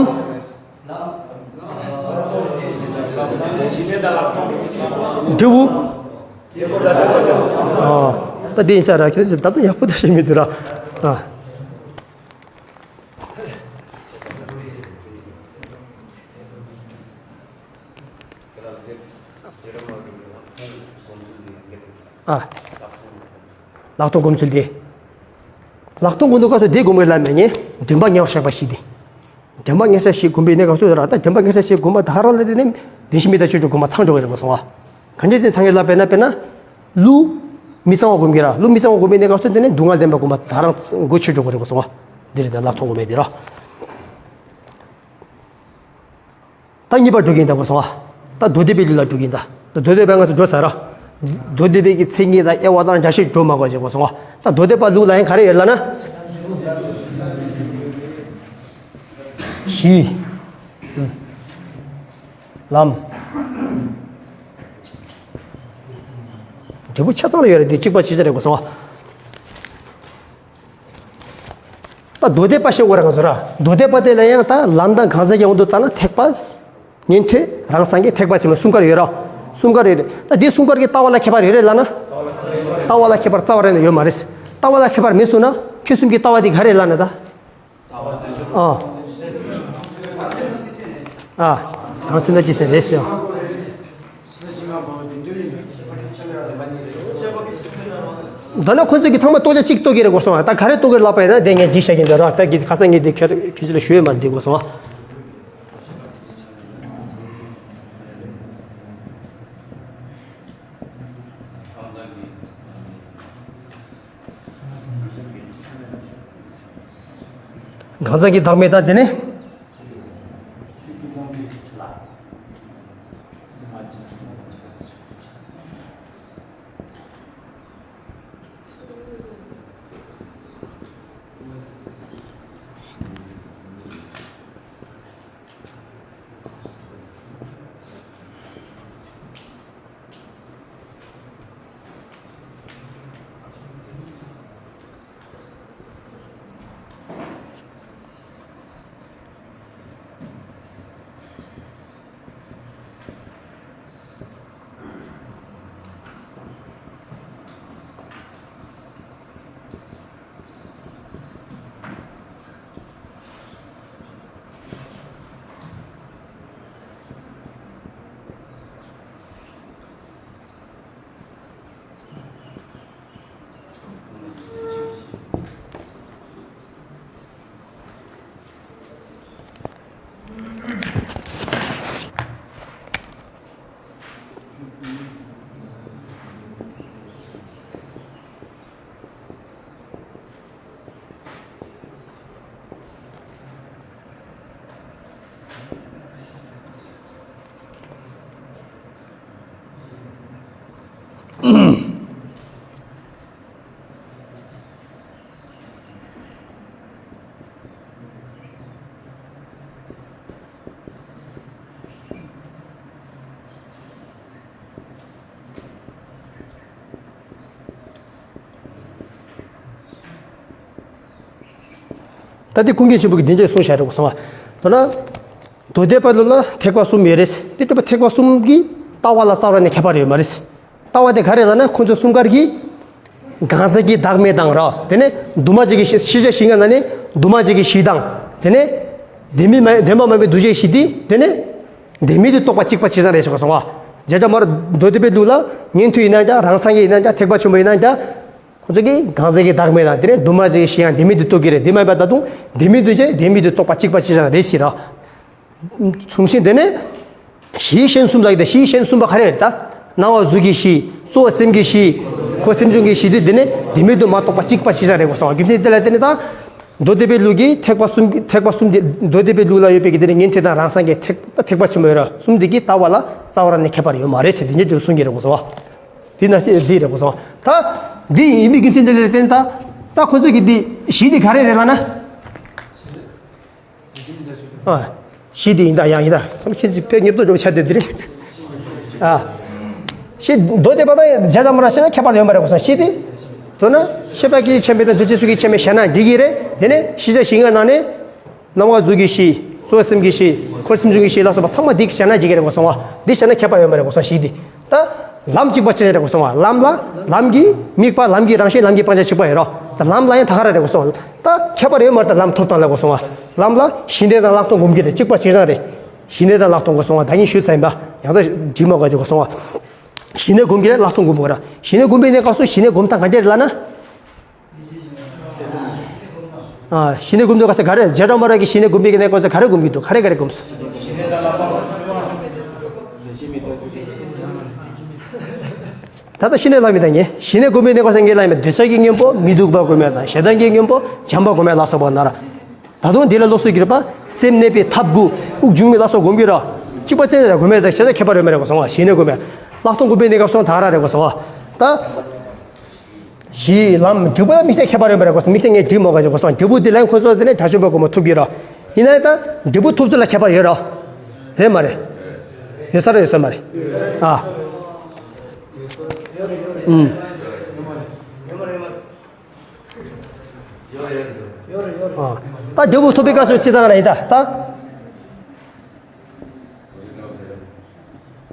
འབྲས་བུ། ཨ། ད་དེ་ཡིན་ས་ར། ཁྱོད་ཚོས་ད་དུང་ཡག་པོ་ད་ཤེས་མི་འདུག་ར། ཨ། ཨ། ལྷག་མཐོང་སྒོམ་ཚུལ་དེ། ལྷག་མཐོང་སྒོམ་དུས་སྐབས་སུ་དེ་སྒོམ་གྱི་ལམ་མེད་ཉེ། བདེན་པ་ངེས་པར་བཞག་པ་ཞིག་སྟེ། བདེན་པ་ངེས་པར་ཞིག་སྒོམ་པའི་གནས་སྐབས་སུ་ར། ད་བདེན་པ་ངེས་པར་ཞིག་སྒོམ་པ་ད་རང་ལ་དེ་ནི་བདེན་བཞི་མི་རྟག་ཆོས་དྲུག་སྒོམ་པ་ཚང་འགྲོ་གི་རེད་གོ་སོང་བ། གང་ཅི་ཟིན་ཚང་གི་ལ་དཔེར་ན་དཔེར་ན། ཀླུ། མི་གཙང་བ་སྒོམ་གི་ར། ཀླུ་མི་གཙང་བ་སྒོམ་པའི་གནས་སྐབས་སུ་དེ་ནི་སྡུག་བསྔལ་བདེན་པ་སྒོམ་པ་ད་རང་མགོ་ཆོད་འགྲོ་གི་རེད་གོ་སོང་བ། འདི་རེད་ད་ལྷག་མཐོང་སྒོམ་པའི་དེ་ར། ད་གཉིས་པ་འགྲོ་གིན་ད་གོ་སོང་བ། ད་མདོ་སྡེ་པའི་ལུགས་ལ་འགྲོ་གིན་ད། མདོ་སྡེ་པའི་ང་ཚོ་འགྲོ་ཚར་ར། མདོ་སྡེ་པའི་གི་མཚན་ཉིད་དང་དབྱེ་བ་དང་འགྲེལ་བཤད་འགྲོ་མ་དགོས་ཅེས་གོ་སོང་བ། ད་མདོ་སྡེ་པ་ལུགས་ལ་ཡང་ག་རེ་ཡོད་ལབ་ན། གཞི། ལམ། འབྲས་བུ་ཆ་ཚང་ལ་ཡོད་རེད་དེ་གཅིག་པ་གཅིག་རྐྱང་རེད་གོ་སོང་བ། ད་མདོ་སྡེ་པ་ཤེས་དགོས་རེད་ང་ཚོ་ར། མདོ་སྡེ་པ་དེ་ལ་ཡང་ད་ལམ་དང་གང་ཟག་གི་དབང་དུ་བཏང་ན་ཐེག་པ། ཉན་ཐོས་རང་སངས་རྒྱས་ཐེག་པ་ཆེན་པོ་གསུམ་ཀ་ཡོད་ར། གསུམ་ཀ་རེད། ད་འདི་གསུམ་ཀ་གི་ལྟ་བ་ལ་ཁྱད་པར་ཡོད་རེད་ལབ་ན། ལྟ་བ་ལ་ཁྱད་པར་རྩ་བ་རེ་ནས་ཡོད་མ་རེད། ལྟ་བ་ལ་ཁྱད་པར་མེད་སོང་ན་ཁྱོད་གསུམ་གྱི་ལྟ་བ་འདི་ག་རེད་ལབ་ན་ད། ཨ། ཨ། རང་སེམས་ལ་ཅི་ཟེར་རེད་ཟེར། ད་ནི་ཁོ་ཚོས་ཀྱི་ཐེངས་མ་རྟོགས་བྱ་གཅིག་རྟོགས་ཀྱི་རེད་གོ་སོང་ཨ། ད་ག་རེ་རྟོགས་ཀྱི་རེད་ལབ་པ་ཡིན་ན་དེ་ངས་འདི་བཤད་ཀྱི་འདུག་ར། ད་གི་ཁ་སང་ངས་འདི་ཁྱོད་ཁྱོད་ཚོ་ལ་ཞུ་ཡོད་མ་རེད་འདི་གོ་སོང་ཨ། གང་ཟག་གི་བདག་མེད་དང་དེ་ནི། ད་དེ་ཀུན་མཁྱེན་ཆེན་པོ་གིས་དེ་འདྲས་གསུངས་བཞག་རེད་གསུང་བ། མདོར་ན། མདོ་སྡེ་པ་ལུགས་ལ་ཐེག་པ་གསུམ་ཡོད་རེད། དེ་ལྟ་བུ་ཐེག་པ་གསུམ་གྱི་ལྟ་བ་ལ་རྩ་བ་ནས་ཁྱད་པར་ཡོད་མ་རེད། ལྟ་བ་དེ་ག་རེ་ལབ་ན་ཁོང་ཚོ་གསུམ་ཀར་གྱི་གང་ཟག་གི་བདག་མེད་དང་ར། དེ་ནས་འདུས་མ་བྱས་ཀྱི་ཤེས་བྱ་གཞི་ལྔ་ནང་ནས་འདུས་མ་བྱས་ཀྱི་གཞི་དང་། དེ་ནས་བདེན་མེད་མ་བདེན་པ་མ་ཡིན་པའི་འདུ་བྱེད་གཞི་དེ། དེ་ནས་བདེན་མེད་དུ་རྟོགས་པ་གཅིག་པ་གཅིག་རྐྱང་རེད་ཞེས་གསུངས་པ། བྱས་ཙང་མར་མདོ་སྡེ་པའི་ལུགས་ལ་ཉན་ཐོས་ཡིན་ན་འདྲ། རང་སངས་རྒྱས་ཡིན་ན་འདྲ། ཐེག་པ་ཆེན་པོ་ཡིན་ན་འདྲ། ཁོ་ཚོ་གིས་གང་ཟག་གི་བདག་མེད་དང་། དེ་ནས་འདུས་མ་བྱས་ཀྱི་གཞི་ཡང་བདེན་མེད་དུ་རྟོགས་ཀྱི་རེད། དེ་མ་ཡིན་པ་ད་དུང་བདེན་མེད་དུ་བྱས་བདེན་མེད་དུ་རྟོགས་པ་གཅིག་པ་གཅིག་རྐྱང་རེད་ཟེར་ར། གསུངས་ཤིང་། དེ་ནས་གཞི་གཞན་གསུམ་ལ་ཡོད་དེ། གཞི་གཞན་གསུམ་པ་ག་རེ་རེད་ད། སྣང་བ་གཟུགས་ཀྱི་གཞི། ཚོར་བ་སེམས་ཀྱི་གཞི། འཁོར་སེམས་བྱུང་གི་གཞི་དེ། དེ་ནས་བདེན་མེད་དུ་མ་རྟོགས་པ་གཅིག་པ་གཅིག་རྐྱང་རེད་གསུངས་པ། རྒྱུ་མཚན་དེ་ལ་བརྟེན་ནས་ད། མདོ་སྡེ་པའི་ལུགས་ཀྱི་ཐེག་པ་གསུམ། ཐེག་པ་གསུམ་དེ། མདོ་སྡེ་པའི་ལུགས་ལ་ཡོད་པའི་གི་དེ་ནས་ཉན་ཐོས་དང་རང་སངས་རྒྱས་ཐེག་ཐེག་པ་ཆེན་པོ་ཡོད་ར། གསུམ་དེ་གི་ལྟ་བ་ལ་རྩ་བ་རང་ནས་ཁྱད་པར་ཡོད་མ་རེད་ཟེར། དེ་འདྲས་དེ་གསུང་གི་རེད་གསུངས་པ། དེ་ན་སེ་འདི་རེད་གསུངས་པ། ད་འདི་ཡིན་པའི་རྒྱུ་མཚན་དེ་ལ་བརྟེན་ད། ད་ཁོ་ཚོ་གི་འདི་གཞི་དེ་ག་རེ་རེད་ལབ་ན། ཨ། གཞི་དེ་ཡིན་ད། ཡང་ཡིན་ད། ཁྱེད་ཚོ་དཔེ་ཉེར་བསྡོགས་འགྲོ་བྱ་དེ་འདི་རེད། ཨ། གཞི་མདོ་སྡེ་པ་དང་བྱེ་བྲག་སྨྲ་བ་ཞེས་ན་ཁྱད་པར་ཡོད་མ་རེད་གསུངས། གཞི་དེ། མདོར་ན་ཤེས་པ་སྐད་ཅིག་ཆེན་པོ་དང་འདུ་བྱེད་ཚུལ་གྱིས་ཆེན་པོ་བྱས་ན་འགྲིག་གི་རེད། དེ་ནས་ཤེས་བྱ་གཞི་ལྔ་ནང་ནས། སྣང་བ་གཟུགས་ཀྱི་གཞི། ཚོར་བ་སེམས་ཀྱི་གཞི། འཁོར་སེམས་བྱུང་གི་གཞི་ལ་སོགས་པ་ཚང་མ་འདི་བྱས་ན་འགྲིག་གི་རེད་གསུངས་པ། འདི་བྱས་ན་ཁྱད་པར་ཡོད་མ་རེད་གསུངས། གཞི་འདི། ད་ལམ་གཅིག་པ་གཅིག་རྐྱང་རེད་གསུངས་པ། ལམ་ལ་ལམ་གྱི་དམིགས་པ། ལམ་གྱི་རང་བཞིན། ལམ་གྱི་སྤང་བྱ་གཅིག་པ་ཡོད་རོ། ད་ལམ་ལ་ཡང་ད་ག་རང་རེད་གསུངས་པ། ད་ཁྱད་པར་ཡོད་མ་རེད། ད་ལམ་ཐོབ་སྟངས་ལ་གསུངས་པ། ལམ་ལ་ཞི་གནས་དང་ལྷག་མཐོང་སྒོམ་གྱི་རེད། གཅིག་པ་གཅིག་རྐྱང་རེད། ཞི་གནས་དང་ལྷག་མཐོང་གསུངས་པ་ད་གིན་ཞུས་ཚར་ཡིན་པ། ཡང་ཚ་འགྲིག་མ་དགོས་ཅིག་གསུངས་པ། ཞི་གནས་སྒོམ་གྱི་རེད། ལྷག་མཐོང་སྒོམ་དགོས་ར། ཞི་གནས་སྒོམ་པའི་གནས་སྐབས་སུ་ཞི་གནས་སྒོམ་སྟངས་ག་འདྲ་རེད་ལབ་ན། ཨ། ཞི་གནས་སྒོམ་དུས་སྐབས་སུ་ག་རེ། བྱེ་བྲག་སྨྲ་བ་གིས་ཞི་གནས་སྒོམ་པའི་གནས་སྐབས་སུ་ག་རེ་སྒོམ་གྱི་འདུག་ག་རེ་ག་རེ་སྒོམ་སོང་། ད་ལྟ་ཞི་གནས་ལབ་མི་ད་ངས། ཞི་གནས་སྒོམ་པའི་གནས་སྐབས་སུ་ངས་ལབ་མི་འདོད་ཆགས་ཀྱི་གཉེན་པོ་མི་སྡུག་པ་སྒོམ་ཡ་དང་། ཞེ་སྡང་གི་གཉེན་པོ་བྱམས་པ་སྒོམ་ཡ་ལ་སོགས་པ་ན་ར། ད་དུང་དེ་ལ་སློབ་གསོ་གྱུར་པ་སེམས་གནས་པའི་ཐབས་དགུ། དབུགས་འབྱུང་བའི་ལ་སོགས་སྒོམ་གྱི་ར། གཅིག་པ་ཅན་རེད། དགོས་མེད་དང་ཤེས་བྱ་ཁྱད་པར་ཡོད་མ་རེད་གོ་སོང་བ། གཞི་ནས་དགོས་མེད། ལྷག་མཐོང་དགོས་པའི་གནས་སྐབས་སོང་ད་ག་རང་རེད་གོ་སོང་བ། ད། གཞི་ལམ་འབྲས་བུ་ལ་དམིགས་བསལ་ཁྱད་པར་ཡོད་མ་རེད་གོ་སོང་། དམིགས་བསལ་ངས་འགྲིག་མ་ག་ཅིག་གོ་སོང་། འབྲས་བུ་དེ་ལ་ཁོ་ཚོ་དེ་ནས་དགྲ་བཅོམ་པ་གོ་མ་ཐུབ་ཀྱི་ར། ཡིན་ན་ཡང་ད་འབྲས་བུ་ཐོབ་ཚུལ་ལ་ཁྱད་པར་ཡོད་ར། རེད་མ་རེད། ཡོད་ས་རེད་ཡོད་ས་མ་རེད། ཨ། ཨུམ། ཨ། ད་འབྲས་བུ་ཐོབ་པའི་སྐབས་སུ་ཅི་དང་ར་ཡིན་ད་ད།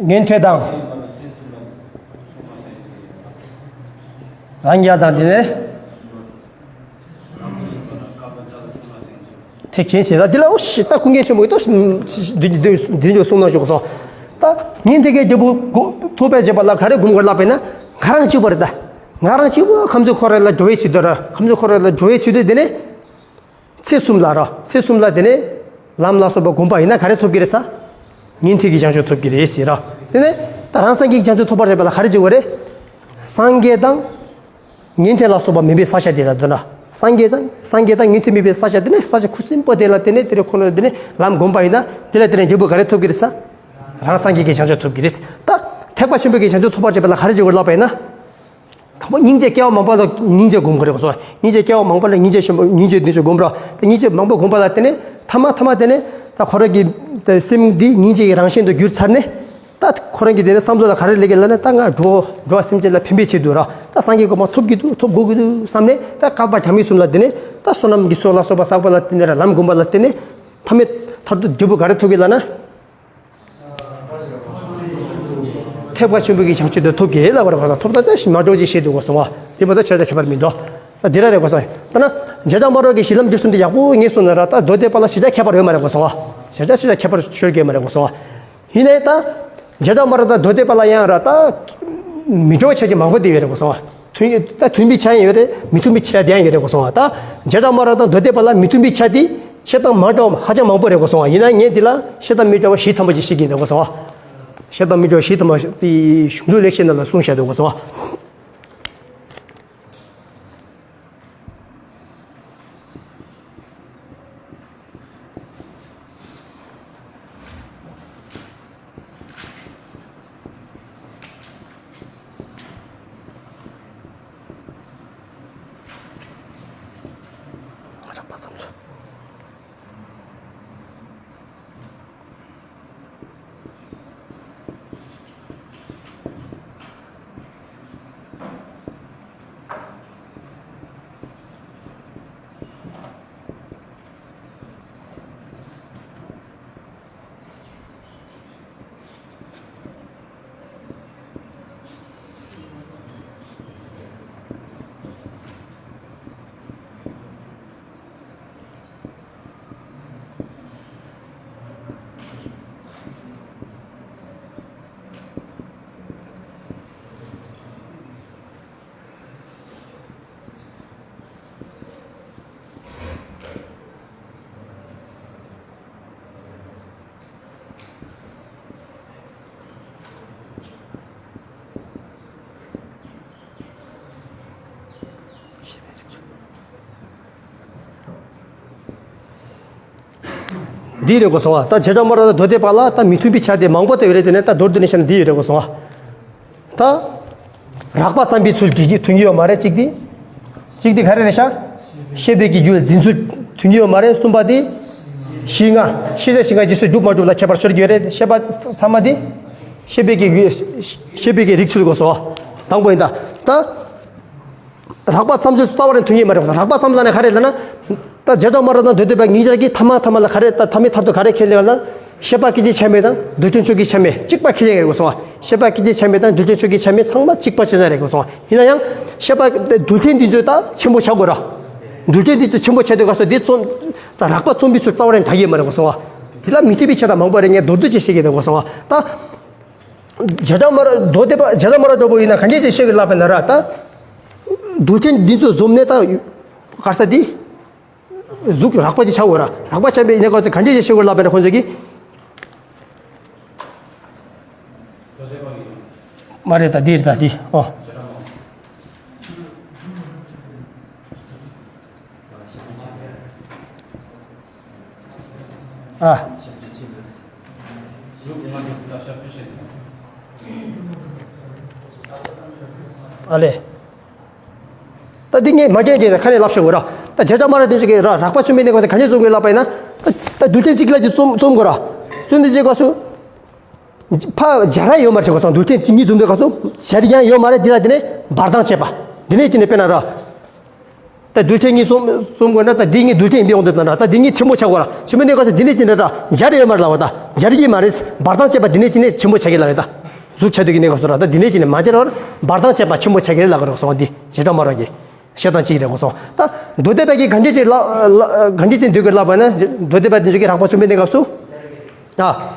ཉན་ཐོས་དང་། རང་རྒྱལ་དང་དེ་ནས། ཐེག་ཆེན་ཟེར་ད་འདི་ལ་ཨོ་ཤི་ད་ཀུན་མཁྱེན་ཆེན་པོ་ཡིན་ཏོ། འདི་འཇོག་གསུང་ན་ཞུ་གསུང་། ད་ཉན་ཐོས་ཀྱི་འབྲས་བུ་ཐོབ་པའི་རྗེས་པ་ལ་ག་རེ་སྒོམ་དགོས་ལབ་པས་ན། ང་རང་གཅིག་པ་རེད་ད། ང་རང་གཅིག་པ་ཁམས་གསུམ་འཁོར་བ་ལས་སྒྲོལ་བའི་ཆེད་དུ་ར། ཁམས་གསུམ་འཁོར་བ་ལས་སྒྲོལ་བའི་ཆེད་དུ་དེ་ནས། ཚེ་གསུམ་ལ་ར། ཚེ་གསུམ་ལ་དེ་ནས་ལམ་ལ་སོགས་པ་བསྒོམས་པ་ཡིན་ན་ག་རེ་ཐོབ་ཀྱི་རེད་ས། ཉན་ཐོས་ཀྱི་བྱང་ཆུབ་ཐོབ་ཀྱི་རེད་ཟེར་ར། དེ་ནས་ད་རང་སངས་རྒྱས་ཀྱི་བྱང་ཆུབ་ཐོབ་པར་བྱེད་པ་ལ་ག་རེ་བྱེད་དགོས་རེད། སངས་རྒྱས་དང་ཉན་ཐོས་ལ་སོགས་པ་མིན་པའི་ས་ཆ་དེ་ལ་འདོད་ན། སངས་རྒྱས་དང་སངས་རྒྱས་དང་ཉན་ཐོས་མིན་པའི་ས་ཆ་དེ་ནས་ས་ཆ་ཁུ་སིམ་པོ་དེ་ལ་དེ་ནས་དེ་རེ་ཁོ་ན་དེ་ནས་ལམ་བསྒོམས་པ་ཡིན་ན་དེ་ལ་དེ་ནས་འབྲས་བུ་ག་རེ་ཐོབ་ཀྱི་རེད་ས། རང་སངས་རྒྱས་ཀྱི་བྱང་ཆུབ་ཐོབ་ཀྱི་རེད། ད་ཐེག་པ་ཆེན་པོའི་གི་བྱང་ཆུབ་ཐོབ་པར་བྱེད་པ་ལ་ག་རེ་བྱེད་དགོས་ལབ་པ་ཡིན་ན། དང་པོ་སྙིང་རྗེ་སྐྱེ་བ་མང་པོ་ལ་སྙིང་རྗེ་སྒོམ་དགོས་རེད་གོ་སོང་། སྙིང་རྗེ་སྐྱེ་བ་མང་པོ་ལ་སྙིང་རྗེ་ཆེན་པོ་སྙིང་རྗེ་འདི་ཚོ་སྒོམ་རོགས། དེ་སྙིང་རྗེ་མང་པོ་སྒོམ་པ་ལ་བརྟེན་ནས་ཐ་མ་ཐ་མ་དེ་ནས་ད་ཁོ་རང་གི་དེ་སེམས་འདི་སྙིང་རྗེ་ཡི་རང་བཞིན་དུ་གྱུར་ཚར་ནས། ད་ཁོ་རང་གི་དེ་ནས་བསམ་བློ་ལ་ག་རེ་སླེབས་ཀྱི་ལབ་ན། ད་ང་འགྲོ་འགྲོ་བ་སེམས་ཅན་ལ་ཕན་པའི་ཆེད་དུ་ར། ད་སངས་རྒྱས་གོ་མ་ཐོབ་ཀྱི་འདུག་ཐོབ་དགོས་ཀྱི་འདུག་བསམ་ནས། ད་བསྐལ་པ་གྲངས་མེད་གསུམ་ལ་དེ་ནས་ད་བསོད་ནམས་ཀྱི་ཚོགས་ལ་སོགས་པ་བསགས་པ་ལ་བརྟེན་ནས་ར། ལམ་སྒོམ་པ་ལ་བརྟེན་ནས་ཐ་མའི་མཐར་ཐུག་འབྲས་བུ་ག་རེ་ཐོབ་ཀྱི་ལབ་ན། ཐེག་པ་ཆེན་པོའི་གི་བྱང་ཆུབ་དེ་ཐོབ་ཀྱི་རེད་ལབ་པ་རེད་གོ་སོང་། ཐོབ་ད་ལྟ་ཞིག་མ་འགྲོ་ཅེས་བཤད་འདུག་གོ་སོང་བ། དེ་མ་གཏོགས་ཆ་ཆ་ཁྱད་པར་མི་འདུག་ད་འདི་ར་རེད་གོ་སོང་། ད་ན་བྱེ་བྲག་སྨྲ་བ་གི་གཞི་ལམ་འབྲས་གསུམ་དེ་ཡག་པོ་ངེས་སོང་ན་ར། ད་མདོ་སྡེ་པ་ལ་ཞེ་དྲག་ཁྱད་པར་ཡོད་མ་རེད་གོ་སོང་བ། ཞེ་དྲག་ཞེ་དྲག་ཁྱད་པར་ཤོར་གྱི་མ་རེད་གོ་སོང་བ། ཡིན་ནའི་ད་བྱེ་བྲག་སྨྲ་བ་དང་མདོ་སྡེ་པ་ལ་ཡང་ར་ད་མི་འགྲོ་བའི་ཆ་ཅིག་མང་པོ་དེ་ཡོད་རེད་གོ་སོང་བ། མཐུན་ད་མཐུན་པའི་ཆ་ཡང་ཡོད་རེད། མི་མཐུན་པའི་ཆ་དེ་ཡང་ཡོད་རེད་གོ་སོང་བ། ད་བྱེ་བྲག་སྨྲ་བ་དང་མདོ་སྡེ་པ་ལ་མི་མཐུན་པའི་ཆ་དེ་བཤད་སྟངས་མ་འདྲ་བ་ཧ་ཅང་མང་པོ་རེད་གོ་སོང་བ། ཡིན་ན་ངས་འདི་ལ་བཤད་སྟངས་མི་འདྲ་བ་བཞི་ཐམ་པ་ཅིག་བཤད་ཀྱི་ཡིན་གོ་སོང་བ། བཤད་སྟངས་མི་འདྲ་བ་བཞི་ཐམ་པ་དེ་གཞུང་ལུགས་ལེགས་བཤད་ནང་ལ་གསུངས་བཞག་འདུག་གོ་སོང་བ། འདི་རེད་གོ་སོང་བ། ད་བྱེ་བྲག་སྨྲ་བ་དང་མདོ་སྡེ་པ་ལ་ད་མི་མཐུན་པའི་ཆ་དེ་མང་པོ་དེ་རེད། དེ་ནས་ད་མདོར་བསྡུས་ནས་བཤད་ན་འདི་ཡོད་རེད་གོ་སོང་བ། ད་རགས་པ་བརྩམས་པའི་ཚུལ་གྱིས་མཐུན་གྱི་ཡོད་མ་རེད། གཅིག་དེ། གཅིག་དེ་ག་རེ་རེད་ཤག་བཤད་པའི་གི་རྒྱུ་འཛིན་ཚུལ་མཐུན་གྱི་ཡོད་མ་རེད། གསུམ་པ་དེ། བཤད་ངག་ཤེས་བྱ་བཤད་ངག་རྗེས་སུ་སྒྲུབ་མ་སྒྲུབ་ལ་ཁྱད་པར་ཤོར་གྱི་ཡོད་རེད། བཤད་པ་ཚང་མ་དེ། བཤད་པའི་གི་རྒྱུ་བཤད་པའི་གི་རིགས་ཚུལ་གོ་སོང་བ། དང་པོ་ཡིན་ད། ད། རགས་པ་བརྩམས་ཚུལ་རྩ་བ་ནས་མཐུན་གྱི་མ་རེད་གོ་སོང་། རགས་པ་བརྩམས་ལབ་ན་ག་རེ་ལབ་ན། ད་བྱེ་བྲག་སྨྲ་བ་དང་མདོ་སྡེ་པ་གཉིས་ཆར་གྱིས་ཐ་མ་ཐ་མ་ལ་ག་རེ་ད་ཐ་མའི་མཐར་ཐུག་ག་རེ་ཁས་ལེན་པ་ན། བཤད་པ་སྐད་ཅིག་ཆ་མེད་དང་རྡུལ་ཕྲན་ཚོགས་ཀྱི་ཆ་མེད་གཅིག་པ་ཁས་ལེན་རེད་གོ་སོང་བ། བཤད་པ་སྐད་ཅིག་ཆ་མེད་དང་རྡུལ་ཕྲན་ཚོགས་ཀྱི་ཆ་མེད་ཚང་མ་གཅིག་པ་ཆ་ཚང་རེད་གོ་སོང་བ། ཡིན་ན་ཡང་བཤད་པ་རྡུལ་ཕྲན་འདི་ཚོ་ད་ཆེན་པོ་ཆགས་དགོས་ར། རྡུལ་ཕྲན་འདི་ཚོ་ཆེན་པོ་ཆགས་དུས་སྐབས་སུ་འདི་རྩོམ་ད་རགས་པ་བརྩམས་པའི་ཚུལ་རྩ་བ་ནས་དྲག་གི་མ་རེད་གོ་སོང་བ། འདི་ལ་མི་མཐུན་པའི་ཆ་དང་མང་པོ་རེད། ངས་མདོར་བསྡུས་ཅིག་བཤད་ཀྱི་འདུག་གོ་སོང་བ། ད། བྱེ་བྲག་སྨྲ་བ་མདོ་སྡེ་པ་བྱེ་བྲག་སྨྲ་བ་འདྲ་པོ་ཡིན་ན་གང་ཅི་ཞིག་ཤེས་ཀྱི་ལབ་པ་ན་ར་ད། རྡུལ་ཕྲན་འདི་ཚོ་འཛོམས་ནས་ད། ག་རེ་ཟེར་དེ། གཟུགས་རགས་པ་ཅིག་ཆགས་འོ་ར། རགས་པ་ཆགས་པའི་གནས་སྐབས་སུ་གང་ཅི་ཞིག་ཤེས་ཀྱི་ལབ་པ་ན་ཁོང་ཚོ་གིས། མ་རེད་ད་འདི་རེད་ད་འདི་ཨོ། ཨ། ཨ་ལས། ད་འདི་ངས་མ་རྒྱག་རྒྱག་ཁ་ནས་ལབ་ཤོག་གོ་ར། ད་བྱེ་བྲག་སྨྲ་བ་དེ་ཚོ་གིས་ར་རགས་པ་རྩོམ་པའི་གནས་སྐབས་སུ་ག་འདྲས་རྩོམ་དགོས་ལབ་པ་ཡིན་ན། ད་ད་རྡུལ་ཕྲན་གཅིག་ལ་ཅིག་རྩོམ་རྩོམ་དགོས་ར། རྩོམ་དུས་ཀྱི་སྐབས་སུ་ཕར་སྦྱར་ཡ་ཡོད་མ་རེད་ཟེར་གོ་སོང་། རྡུལ་ཕྲན་གཅིག་གཉིས་རྩོམ་དུས་སྐབས་སུ་སྦྱར་ཡ་ཡོད་མ་རེད། འདི་ལ་དེ་ནས་བར་ལྡང་བྱས་པ། འདི་ནས་ཅི་ནས་དཔེར་ན་ར། ད་རྡུལ་ཕྲན་གཉིས་རྩོམ་རྩོམ་དགོས་ན། ད་འདི་གཉིས་རྡུལ་ཕྲན་ཡིན་པའི་དབང་དུ་བཏང་ན། ད་འདི་གཉིས་ཆེན་པོ་ཆགས་དགོས་ར། ཆེན་པོ་གནས་སྐབས་སུ་འདི་ནས་ཅི་ནས་ད་སྦྱར་ཡོད་མ་རེད་ལབ་པ། ད་སྦྱར་གྱི་མ་རེད། བར་ལྡང་བྱས་པ་འདི་ནས་ཅི་ནས་ཆེན་པོ་ཆགས་ཀྱི་ལབ་ཡོད་ད། གཟུགས་ཆགས་དུས་ཀྱི་གནས་སྐབས་སུ་ར། ད་འདི་ནས་ཅི་ནས་མ་སྦྱར་བར་བར་ལྡང་བྱས་པ་ཆེན་པོ་ཆགས་ཀྱི་རེད་ལབ་ཀྱི་རེད་གོ་སོང་། འདི་བྱེ་བྲག་སྨྲ་བ་གི་བཤད་སྟངས་གཅིག་རེད་གོ་སོང་། ད་མདོ་སྡེ་པ་གིས་ག་འདྲས་ཅིག་ལ་ལ་ག་འདྲས་ཅིག་འདོད་ཀྱི་ལབ་པ་ན། མདོ་སྡེ་པ་དེ་ཚོ་གིས་རགས་པ་རྩོམ་པའི་གནས་སྐབས་སུ། ཨ།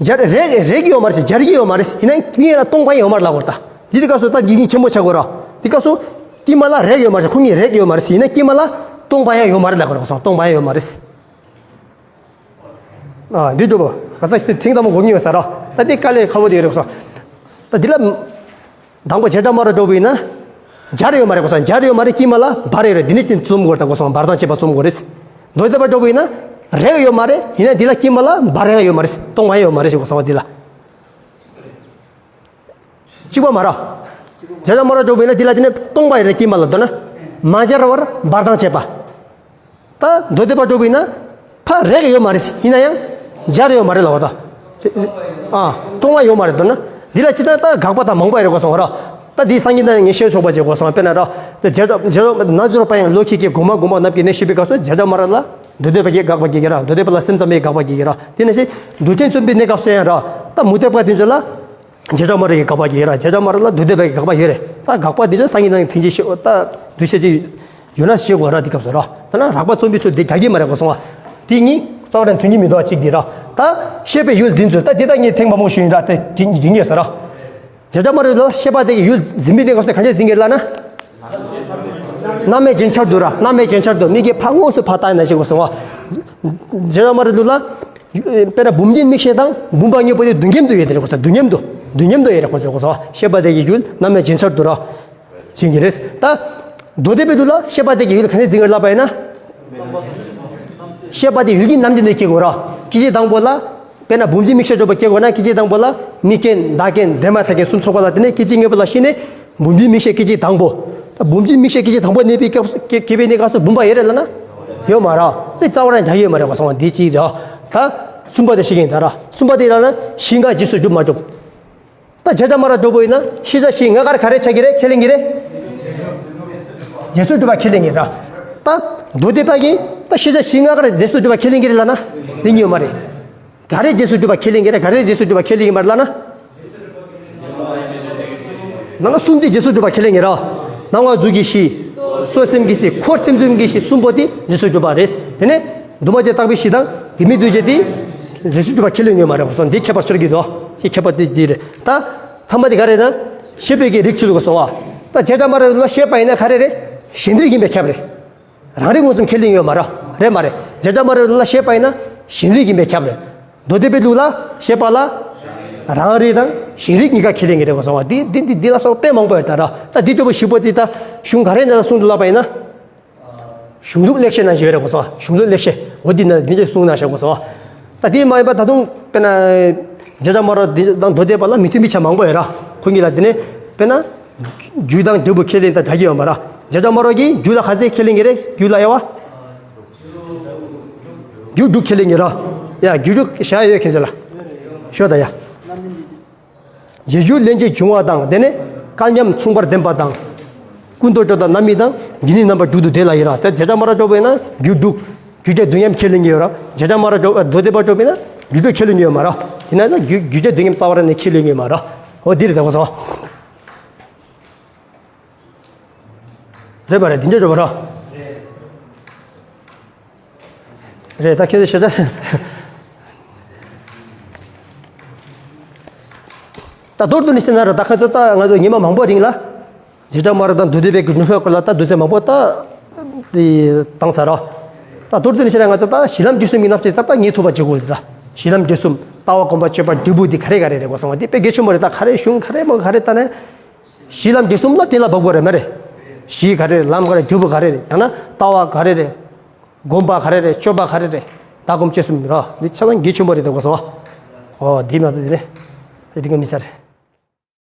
སྦྱར་རེག་རེག་ཡོད་མ་རེད་ཟེར། སྦྱར་གྱི་ཡོད་མ་རེད་ཟེར། ཡིན་ན་གཉིས་ལ་སྟོང་པ་ཡང་ཡོད་མ་རེད་ལབ་དགོས་ད། འདི་དེ་སྐབས་སུ་ད་འདི་གཉིས་ཆེན་པོ་ཆགས་དགོས་ར། དེ་སྐབས་སུ་དཀྱིལ་མ་ལ་རེག་ཡོད་མ་རེད་ཟེར། ཁོ་གཉིས་རེག་ཡོད་མ་རེད་ཟེར། ཡིན་ན་དཀྱིལ་མ་ལ་སྟོང་པ་ཡང་ཡོད་མ་རེད་ལབ་དགོས་རེད་གོ་སོང་། སྟོང་པ་ཡང་ཡོད་མ་རེད་ཟེར། ཨ། འདི་འགྲོ་བ་ད་ལྟ་ཐེངས་དང་པོ་གོ་མྱོང་ཡོད་ས་ར། ད་འདི་དཀའ་ལས་ཁག་པོ་དེ་རེད་གོ་སོང་། ད་འདི་ལ། དང་པོ་བྱེ་བྲག་སྨྲ་བ་འགྲོ་བ་ཡིན་ན། སྦྱར་ཡོད་མ་རེད་གོ་སོང་། སྦྱར་ཡོད་མ་རེད། དཀྱིལ་མ་ལ་བར་ཡོད་རེད། འདི་ནས་ཅིག་རྩོམ་དགོས་རེད་ད་གོ་སོང་། བར་ལྡང་བྱས་པ་རྩོམ་དགོས་རེད། མདོ་སྡེ་པ་འགྲོ་བ་ཡིན་ན། རེག་ཡོད་མ་རེད། ཡིན་ན་འདི་ལ་དཀྱིལ་མ་ལ་བར་ཡང་ཡོད་མ་རེད། སྟོང་པ་ཡང་ཡོད་མ་རེད་ཟེར་གོ་སོང་། འདི་ལ། གཅིག་པ་མ་རེད། བྱེ་བྲག་སྨྲ་བ་འགྲོ་བ་ཡིན་ན་འདི་ལ་དེ་ནས་སྟོང་པ་ཡོད་རེད། དཀྱིལ་མ་ལ། མདོར་ན། མ་སྦྱར་བར་བར་ལྡང་བྱས་པ། ད་མདོ་སྡེ་པ་འགྲོ་བ་ཡིན་ན། ཕར་རེག་ཡོད་མ་རེད། ཡིན་ན་ཡང་སྦྱར་ཡོད་མ་རེད་ལབ་པ་ད། ཨ། སྟོང་པ་ཡོད་མ་རེད། མདོར་ན་འདི་ལ་ཅི་ད་ད་དགག་པ་ད་མང་པོ་ཡོད་རེད་གོ་སོང་ར། ད་འདི་སང་ཉིན་ད་ངས་བཤད་ཆོག་པ་བྱེད་གོ་སོང་། དཔེར་ན་ར། ད་བྱེ་བྲག་བྱེ་བྲག་ན་སྦྱོར་བ་ཡང་བློ་ཁྱེད་ཀྱིས་གོང་མ་གོང་མ་རྣམས་ཀྱིས་ནས་ཤེས་པའི་སྐབས་སུ་བྱེ་བྲག་སྨྲ་བ་ལ་མདོ་སྡེ་པ་གིས་དགག་པ་རྒྱག་གི་ར། མདོ་སྡེ་པ་ལ་སེམས་ཙམ་པས་དགག་པ་རྒྱག་གི་ར། དེ་ནས་ཤེས་རྡུལ་ཕྲན་རྩོམ་པའི་གནས་སྐབས་སུ་ཡང་ར། ད་མུ་སྟེགས་པ་དེ་ཚོ་ལ། བྱེ་བྲག་སྨྲ་བ་རེ་གི་དགག་པ་ཡོད་ར། བྱེ་བྲག་སྨྲ་བ་རེ་ལ་མདོ་སྡེ་པ་གི་དགག་པ་ཡོད་རེད། ད་དགག་པ་འདི་ཚོ་སང་ཉིན་ནང་ཐེངས་གཅིག་ཤོད། ད་འདུ་ཤེས་ཅིག་ཡོད་ན་ཤེས་དགོས་ར། འདི་སྐབས་སུ་ར། ད་ན་རགས་པ་རྩོམ་པའི་ཚུལ་འདི་རྒྱག་གི་མ་རེད་གོ་སོང་བ། དེ་གཉིས་རྩ་བ་ནས་མཐུན་གྱི་མི་འདུག་བ། གཅིག་འདི་ར། ད་བཤད་པའི་ཡུལ་འཛིན་ཚུལ། ད་འདི་ད་ངས་ཐེངས་མང་པོ་ཞུས་ཡིན་ར། དེ་འདྲི་འདྲི་ངེས་ས་ར། བྱེ་བྲག་སྨྲ་བ་རེ་ལ་བཤད་པ་དེ་གི་ཡུལ་འཛིན་པའི་གནས་སྐབས་སུ་གང་ཅི་འཛིན་གྱི་ལབ་ན། རྣམ་དབྱེ་ཅན་ཆར་དུ་ར། རྣམ་དབྱེ་ཅན་ཆར་དུ། མིག་གིས་ཕར་དངོས་སུ་ཕར་བལྟས་ན་ཤེས་གོ་སོང་བ། བྱེ་བྲག་སྨྲ་བ་རེ་ལ། དཔེར་ན་བུམ་འབྱེད་མིག་ཤེས་དང་བུམ་པ་དངོས་པོ་དེ་དུས་མཉམ་དུ་ཡོད་དེ་རེད་གོ་སོང་། དུས་མཉམ་དུ། དུས་མཉམ་དུ་ཡོད་རེད་གོ་སོང་། བཤད་པ་དེ་གི་ཡུལ་རྣམ་དབྱེ་ཅན་ཆར་དུ་ར། བྱེད་ཀྱི་རེད། ད་མདོ་སྡེ་པའི་ལུགས་ལ་བཤད་པ་དེ་གི་ཡུལ་ག་ནས་འཛིན་གྱི་ལབ་པ་ཡིན་ན། བཤད་པ་དེ་ཡུལ་གྱི་རྣམ་འགྱུར་ནས་སྐྱེ་དགོས་ར། སྐད་ཅིག་དང་པོ་ལ། དཔེར་ན་བུམ་འབྱེད་མིག་ཤེས་འགྲོ་བ་སྐྱེ་དགོས་ན། སྐད་ཅིག་དང་པོ་ལ་མིག་རྐྱེན་བདག་རྐྱེན་དེ་མ་ཐག་རྐྱེན་གསུམ་ཚོགས་པ་ལ་བརྟེན་ནས་སྐད་ཅིག་དངོས་པོ་ལ་ཤེས་ནས། བུམ་འབྱེད་མིག་ཤེས་སྐད་ཅིག་དང་པོ། ད་བུམ་འབྱེད་མིག་ཤེས་སྐད་ཅིག་དང་པོ་གནས་པའི་སྐབས་སུ་སྐྱེ་སྐྱེ་བའི་གནས་སྐབས་སུ་བུམ་པ་ཡོད་རེད་ལབ་ན། ཡོད་མ་རེད། དེ་རྩ་བ་རང་རྒྱག་ཡོད་མ་རེད་གོ་སོང་བ། འདི་གཅིག་རེད། ད་གསུམ་པ་དེ་ཤེས་ཀྱི་ཡིན་ད་ར། གསུམ་པ་དེ་ལབ་ན་གཞི་འགའ་རྗེས་སུ་སྒྲུབ་མ་སྒྲུབ། ད་བྱེ་བྲག་སྨྲ་བ་འགྲོ་བ་ཡིན་ན་ཤེས་བྱ་གཞི་ལྔ་ཀར་ག་རེ་ཆགས་ཀྱི་རེད། ཁས་ལེན་གྱི་རེད། རྗེས་སུ་སྒྲུབ་པ་ཁས་ལེན་གྱི་རེད། ད་མདོ་སྡེ་པ་གིས་ད་ཤེས་བྱ་གཞི་ལྔ་ཀར་རྗེས་སུ་སྒྲུབ་པ་ཁས་ལེན་གྱི་རེད་ལབ་ན། ལེན་གྱི་ཡོད་མ་རེད། ག་རེ་རྗེས་སུ་སྒྲུབ་པ་ཁས་ལེན་གྱི་རེད། ག་རེ་རྗེས་སུ་སྒྲུབ་པ་ཁས་ལེན་གྱི་མ་རེད་ལབ་ན། ནང་ལ་གསུམ་དེ་རྗེས་སུ་སྒྲུབ་པ་ཁས་ལེན་གྱི་རེད། སྣང་བ་གཟུགས་ཀྱི་གཞི། གཟུགས་སེམས་ཀྱི་གཞི། འཁོར་སེམས་ཙམ་གྱི་གཞི་གསུམ་པོ་དེ་རྗེས་སུ་སྒྲུབ་པ་རེད། དེ་ནས་འདུས་མ་བྱས་རྟག་པའི་གཞི་དང་དེ་མིན་འདུས་བྱས་དེ་རྗེས་སུ་སྒྲུབ་པ་ཁས་ལེན་གྱི་ཡོད་མ་རེད་གོ་སོང་། འདི་ཁྱད་པར་ཤོར་གྱི་འདུག་ཅེས་ཁྱད་པར་དེ་འདི་རེད། ད་ཐ་མ་དེ་ག་རེ་ན། བཤད་པའི་གི་རིགས་ཚུལ་གོ་སོང་བ། ད་བྱེ་བྲག་སྨྲ་བ་རེ་ལ་བཤད་པ་ཡིན་ན་ག་རེ་རེད། གཞན་རིག་ཡིན་པས་ཁྱབ་རེད། རང་རིག་མངོན་སུམ་ཁས་ལེན་ཡོད་མ་རེད། རེད་མ་རེད། བྱེ་བྲག་སྨྲ་བ་རེ་ལ་བཤད་པ་ཡིན་ན་གཞན་རིག་ཡིན་པས་ཁྱབ་རེད། མདོ་སྡེ་པའི་ལུགས་ལ་བཤད་པ་ལ་རང་རིག་དང་གཞན་རིག་གཉིས་ཀ་ཁས་ལེན་གྱི་རེད་གོ་སོང་བ། འདི་འདི་འདི་འདི་ལ་སོགས་དཔེ་མང་པོ་ཡོད་ད་ར། ད་འདི་ལྟ་བུ་ཞིབ་པོ་འདི་ད་གཞུང་ག་རེ་ནས་གསུངས་འདུག་ལབ་པ་ཡིན་ན། གཞུང་ལུགས་ལེགས་བཤད་ནང་བཞིན་རེད་གོ་སོང་། གཞུང་ལུགས་ལེགས་བཤད་འོ་འདི་ན་འདི་འདྲ་གསུངས་གནང་ཤག་གོ་སོང་། ད་དེ་མ་ཡིན་པ་ད་དུང་དཔེར་ན་བྱེ་བྲག་སྨྲ་བ་འདི་དང་མདོ་སྡེ་པ་ལ་མི་མཐུན་པའི་ཆ་མང་པོ་ཡོད་ར། ཁོང་གཉིས་ལ་དེ་ནས་དཔེར་ན་རྒྱུ་དང་འབྲས་བུ་ཁས་ལེན་དང་འདྲ་གི་ཡོད་མ་ར། བྱེ་བྲག་སྨྲ་བ་གིས་རྒྱུ་ལ་ག་ཚད་ཁས་ལེན་གྱི་རེད། རྒྱུ་ལ་ཡ་བ། རྒྱུ་དྲུག་ཁས་ལེན་གྱི་ར། ཡ་རྒྱུ་དྲུག་བཞག་ཡོད་མཁན་ཚོ་ལ་ཤོད་ད་ཡ། རྗེས་འཇུག་ལན་གཅིག་འབྱུང་བ་དང་། དེ་ནས་སྐལ་མཉམ་མཚུངས་པར་ལྡན་པ་དང་། ཀུན་རྟོག་སྦྱོར་དང་རྣམ་སྨིན་དང་། འདི་ནི་རྣམ་པ་དྲུག་ཏུ་འདོད་ལ་ཡིན་ར། དེ་བྱེ་བྲག་སྨྲ་བ་འགྲོ་བས་ན་རྒྱུ་དྲུག་རྒྱུ་འབྲས་དུས་མཉམ་ཁས་ལེན་གྱི་ཡོད་ར། བྱེ་བྲག་སྨྲ་བ་འགྲོ་མདོ་སྡེ་པ་འགྲོ་བས་ན་རྒྱུ་དྲུག་ཁས་ལེན་གྱི་ཡོད་མ་ར། དེ་ན་ན་རྒྱུ་རྒྱུ་འབྲས་དུས་མཉམ་རྩ་བ་རང་ནས་ཁས་ལེན་གྱི་ཡོད་མ་ར། འོ་འདི་རེད་ད་གོ་སོང་། རེད་པ་རེད། དེ་འདྲ་རེད་པ་ར། རེད་ད་ཁྱེད་ཚོ་ཤེས་ད། ད་མདོར་བསྡུས་ནས་བཤད་ན་ར། ད་ཁ་ཚོ་ད་ང་ཚོ་ཉི་མ་མང་པོ་རིང་ལ་བྱེ་བྲག་སྨྲ་བ་དང་མདོ་སྡེ་པའི་གི་ནུས་པའི་སྐོར་ལ་ད་དུས་ཚོད་མང་པོ་ད་དེ་བཏང་ཚར་ར། ད་མདོར་བསྡུས་ནས་བཤད་ན་ང་ཚོ་ད་གཞི་ལམ་འབྲས་གསུམ་གྱི་རྣམ་བཤད་ད་ད་ངེས་ཐུབ་པ་བྱེད་དགོས་རེད། ད་གཞི་ལམ་འབྲས་གསུམ་ལྟ་བ་སྒོམ་པ་སྤྱོད་པ་འབྲས་བུ་འདི་ག་རེ་ག་རེ་རེད་གོ་སོང་བ། འདི་དཔེ་གལ་ཆེན་པོ་རེད། ད་ག་རེ་གཞུང་ག་རེ་མོ་ག་རེ་ལྟ་ན། གཞི་ལམ་འབྲས་གསུམ་ལ་གཏན་ལ་ཕབ་དགོས་རེད་མ་རེད། གཞི་ག་རེ་རེད། ལམ་ག་རེ་རེད། འབྲས་བུ་ག་རེ་རེད། ཡང་ན་ལྟ་བ་ག་རེ་རེད། སྒོམ་པ་ག་རེ་རེད། སྤྱོད་པ་ག་རེ་རེད། ལྟ་སྒོམ་སྤྱོད་གསུམ་ར། འདི་ཆ་ཚང་གལ་ཆེན་པོ་རེད་ད་གོ་སོང་བ། ཨོ་འདི་མ་གཏོགས་འདི་ནས་འདི་ག་མི་ཚར་རེད།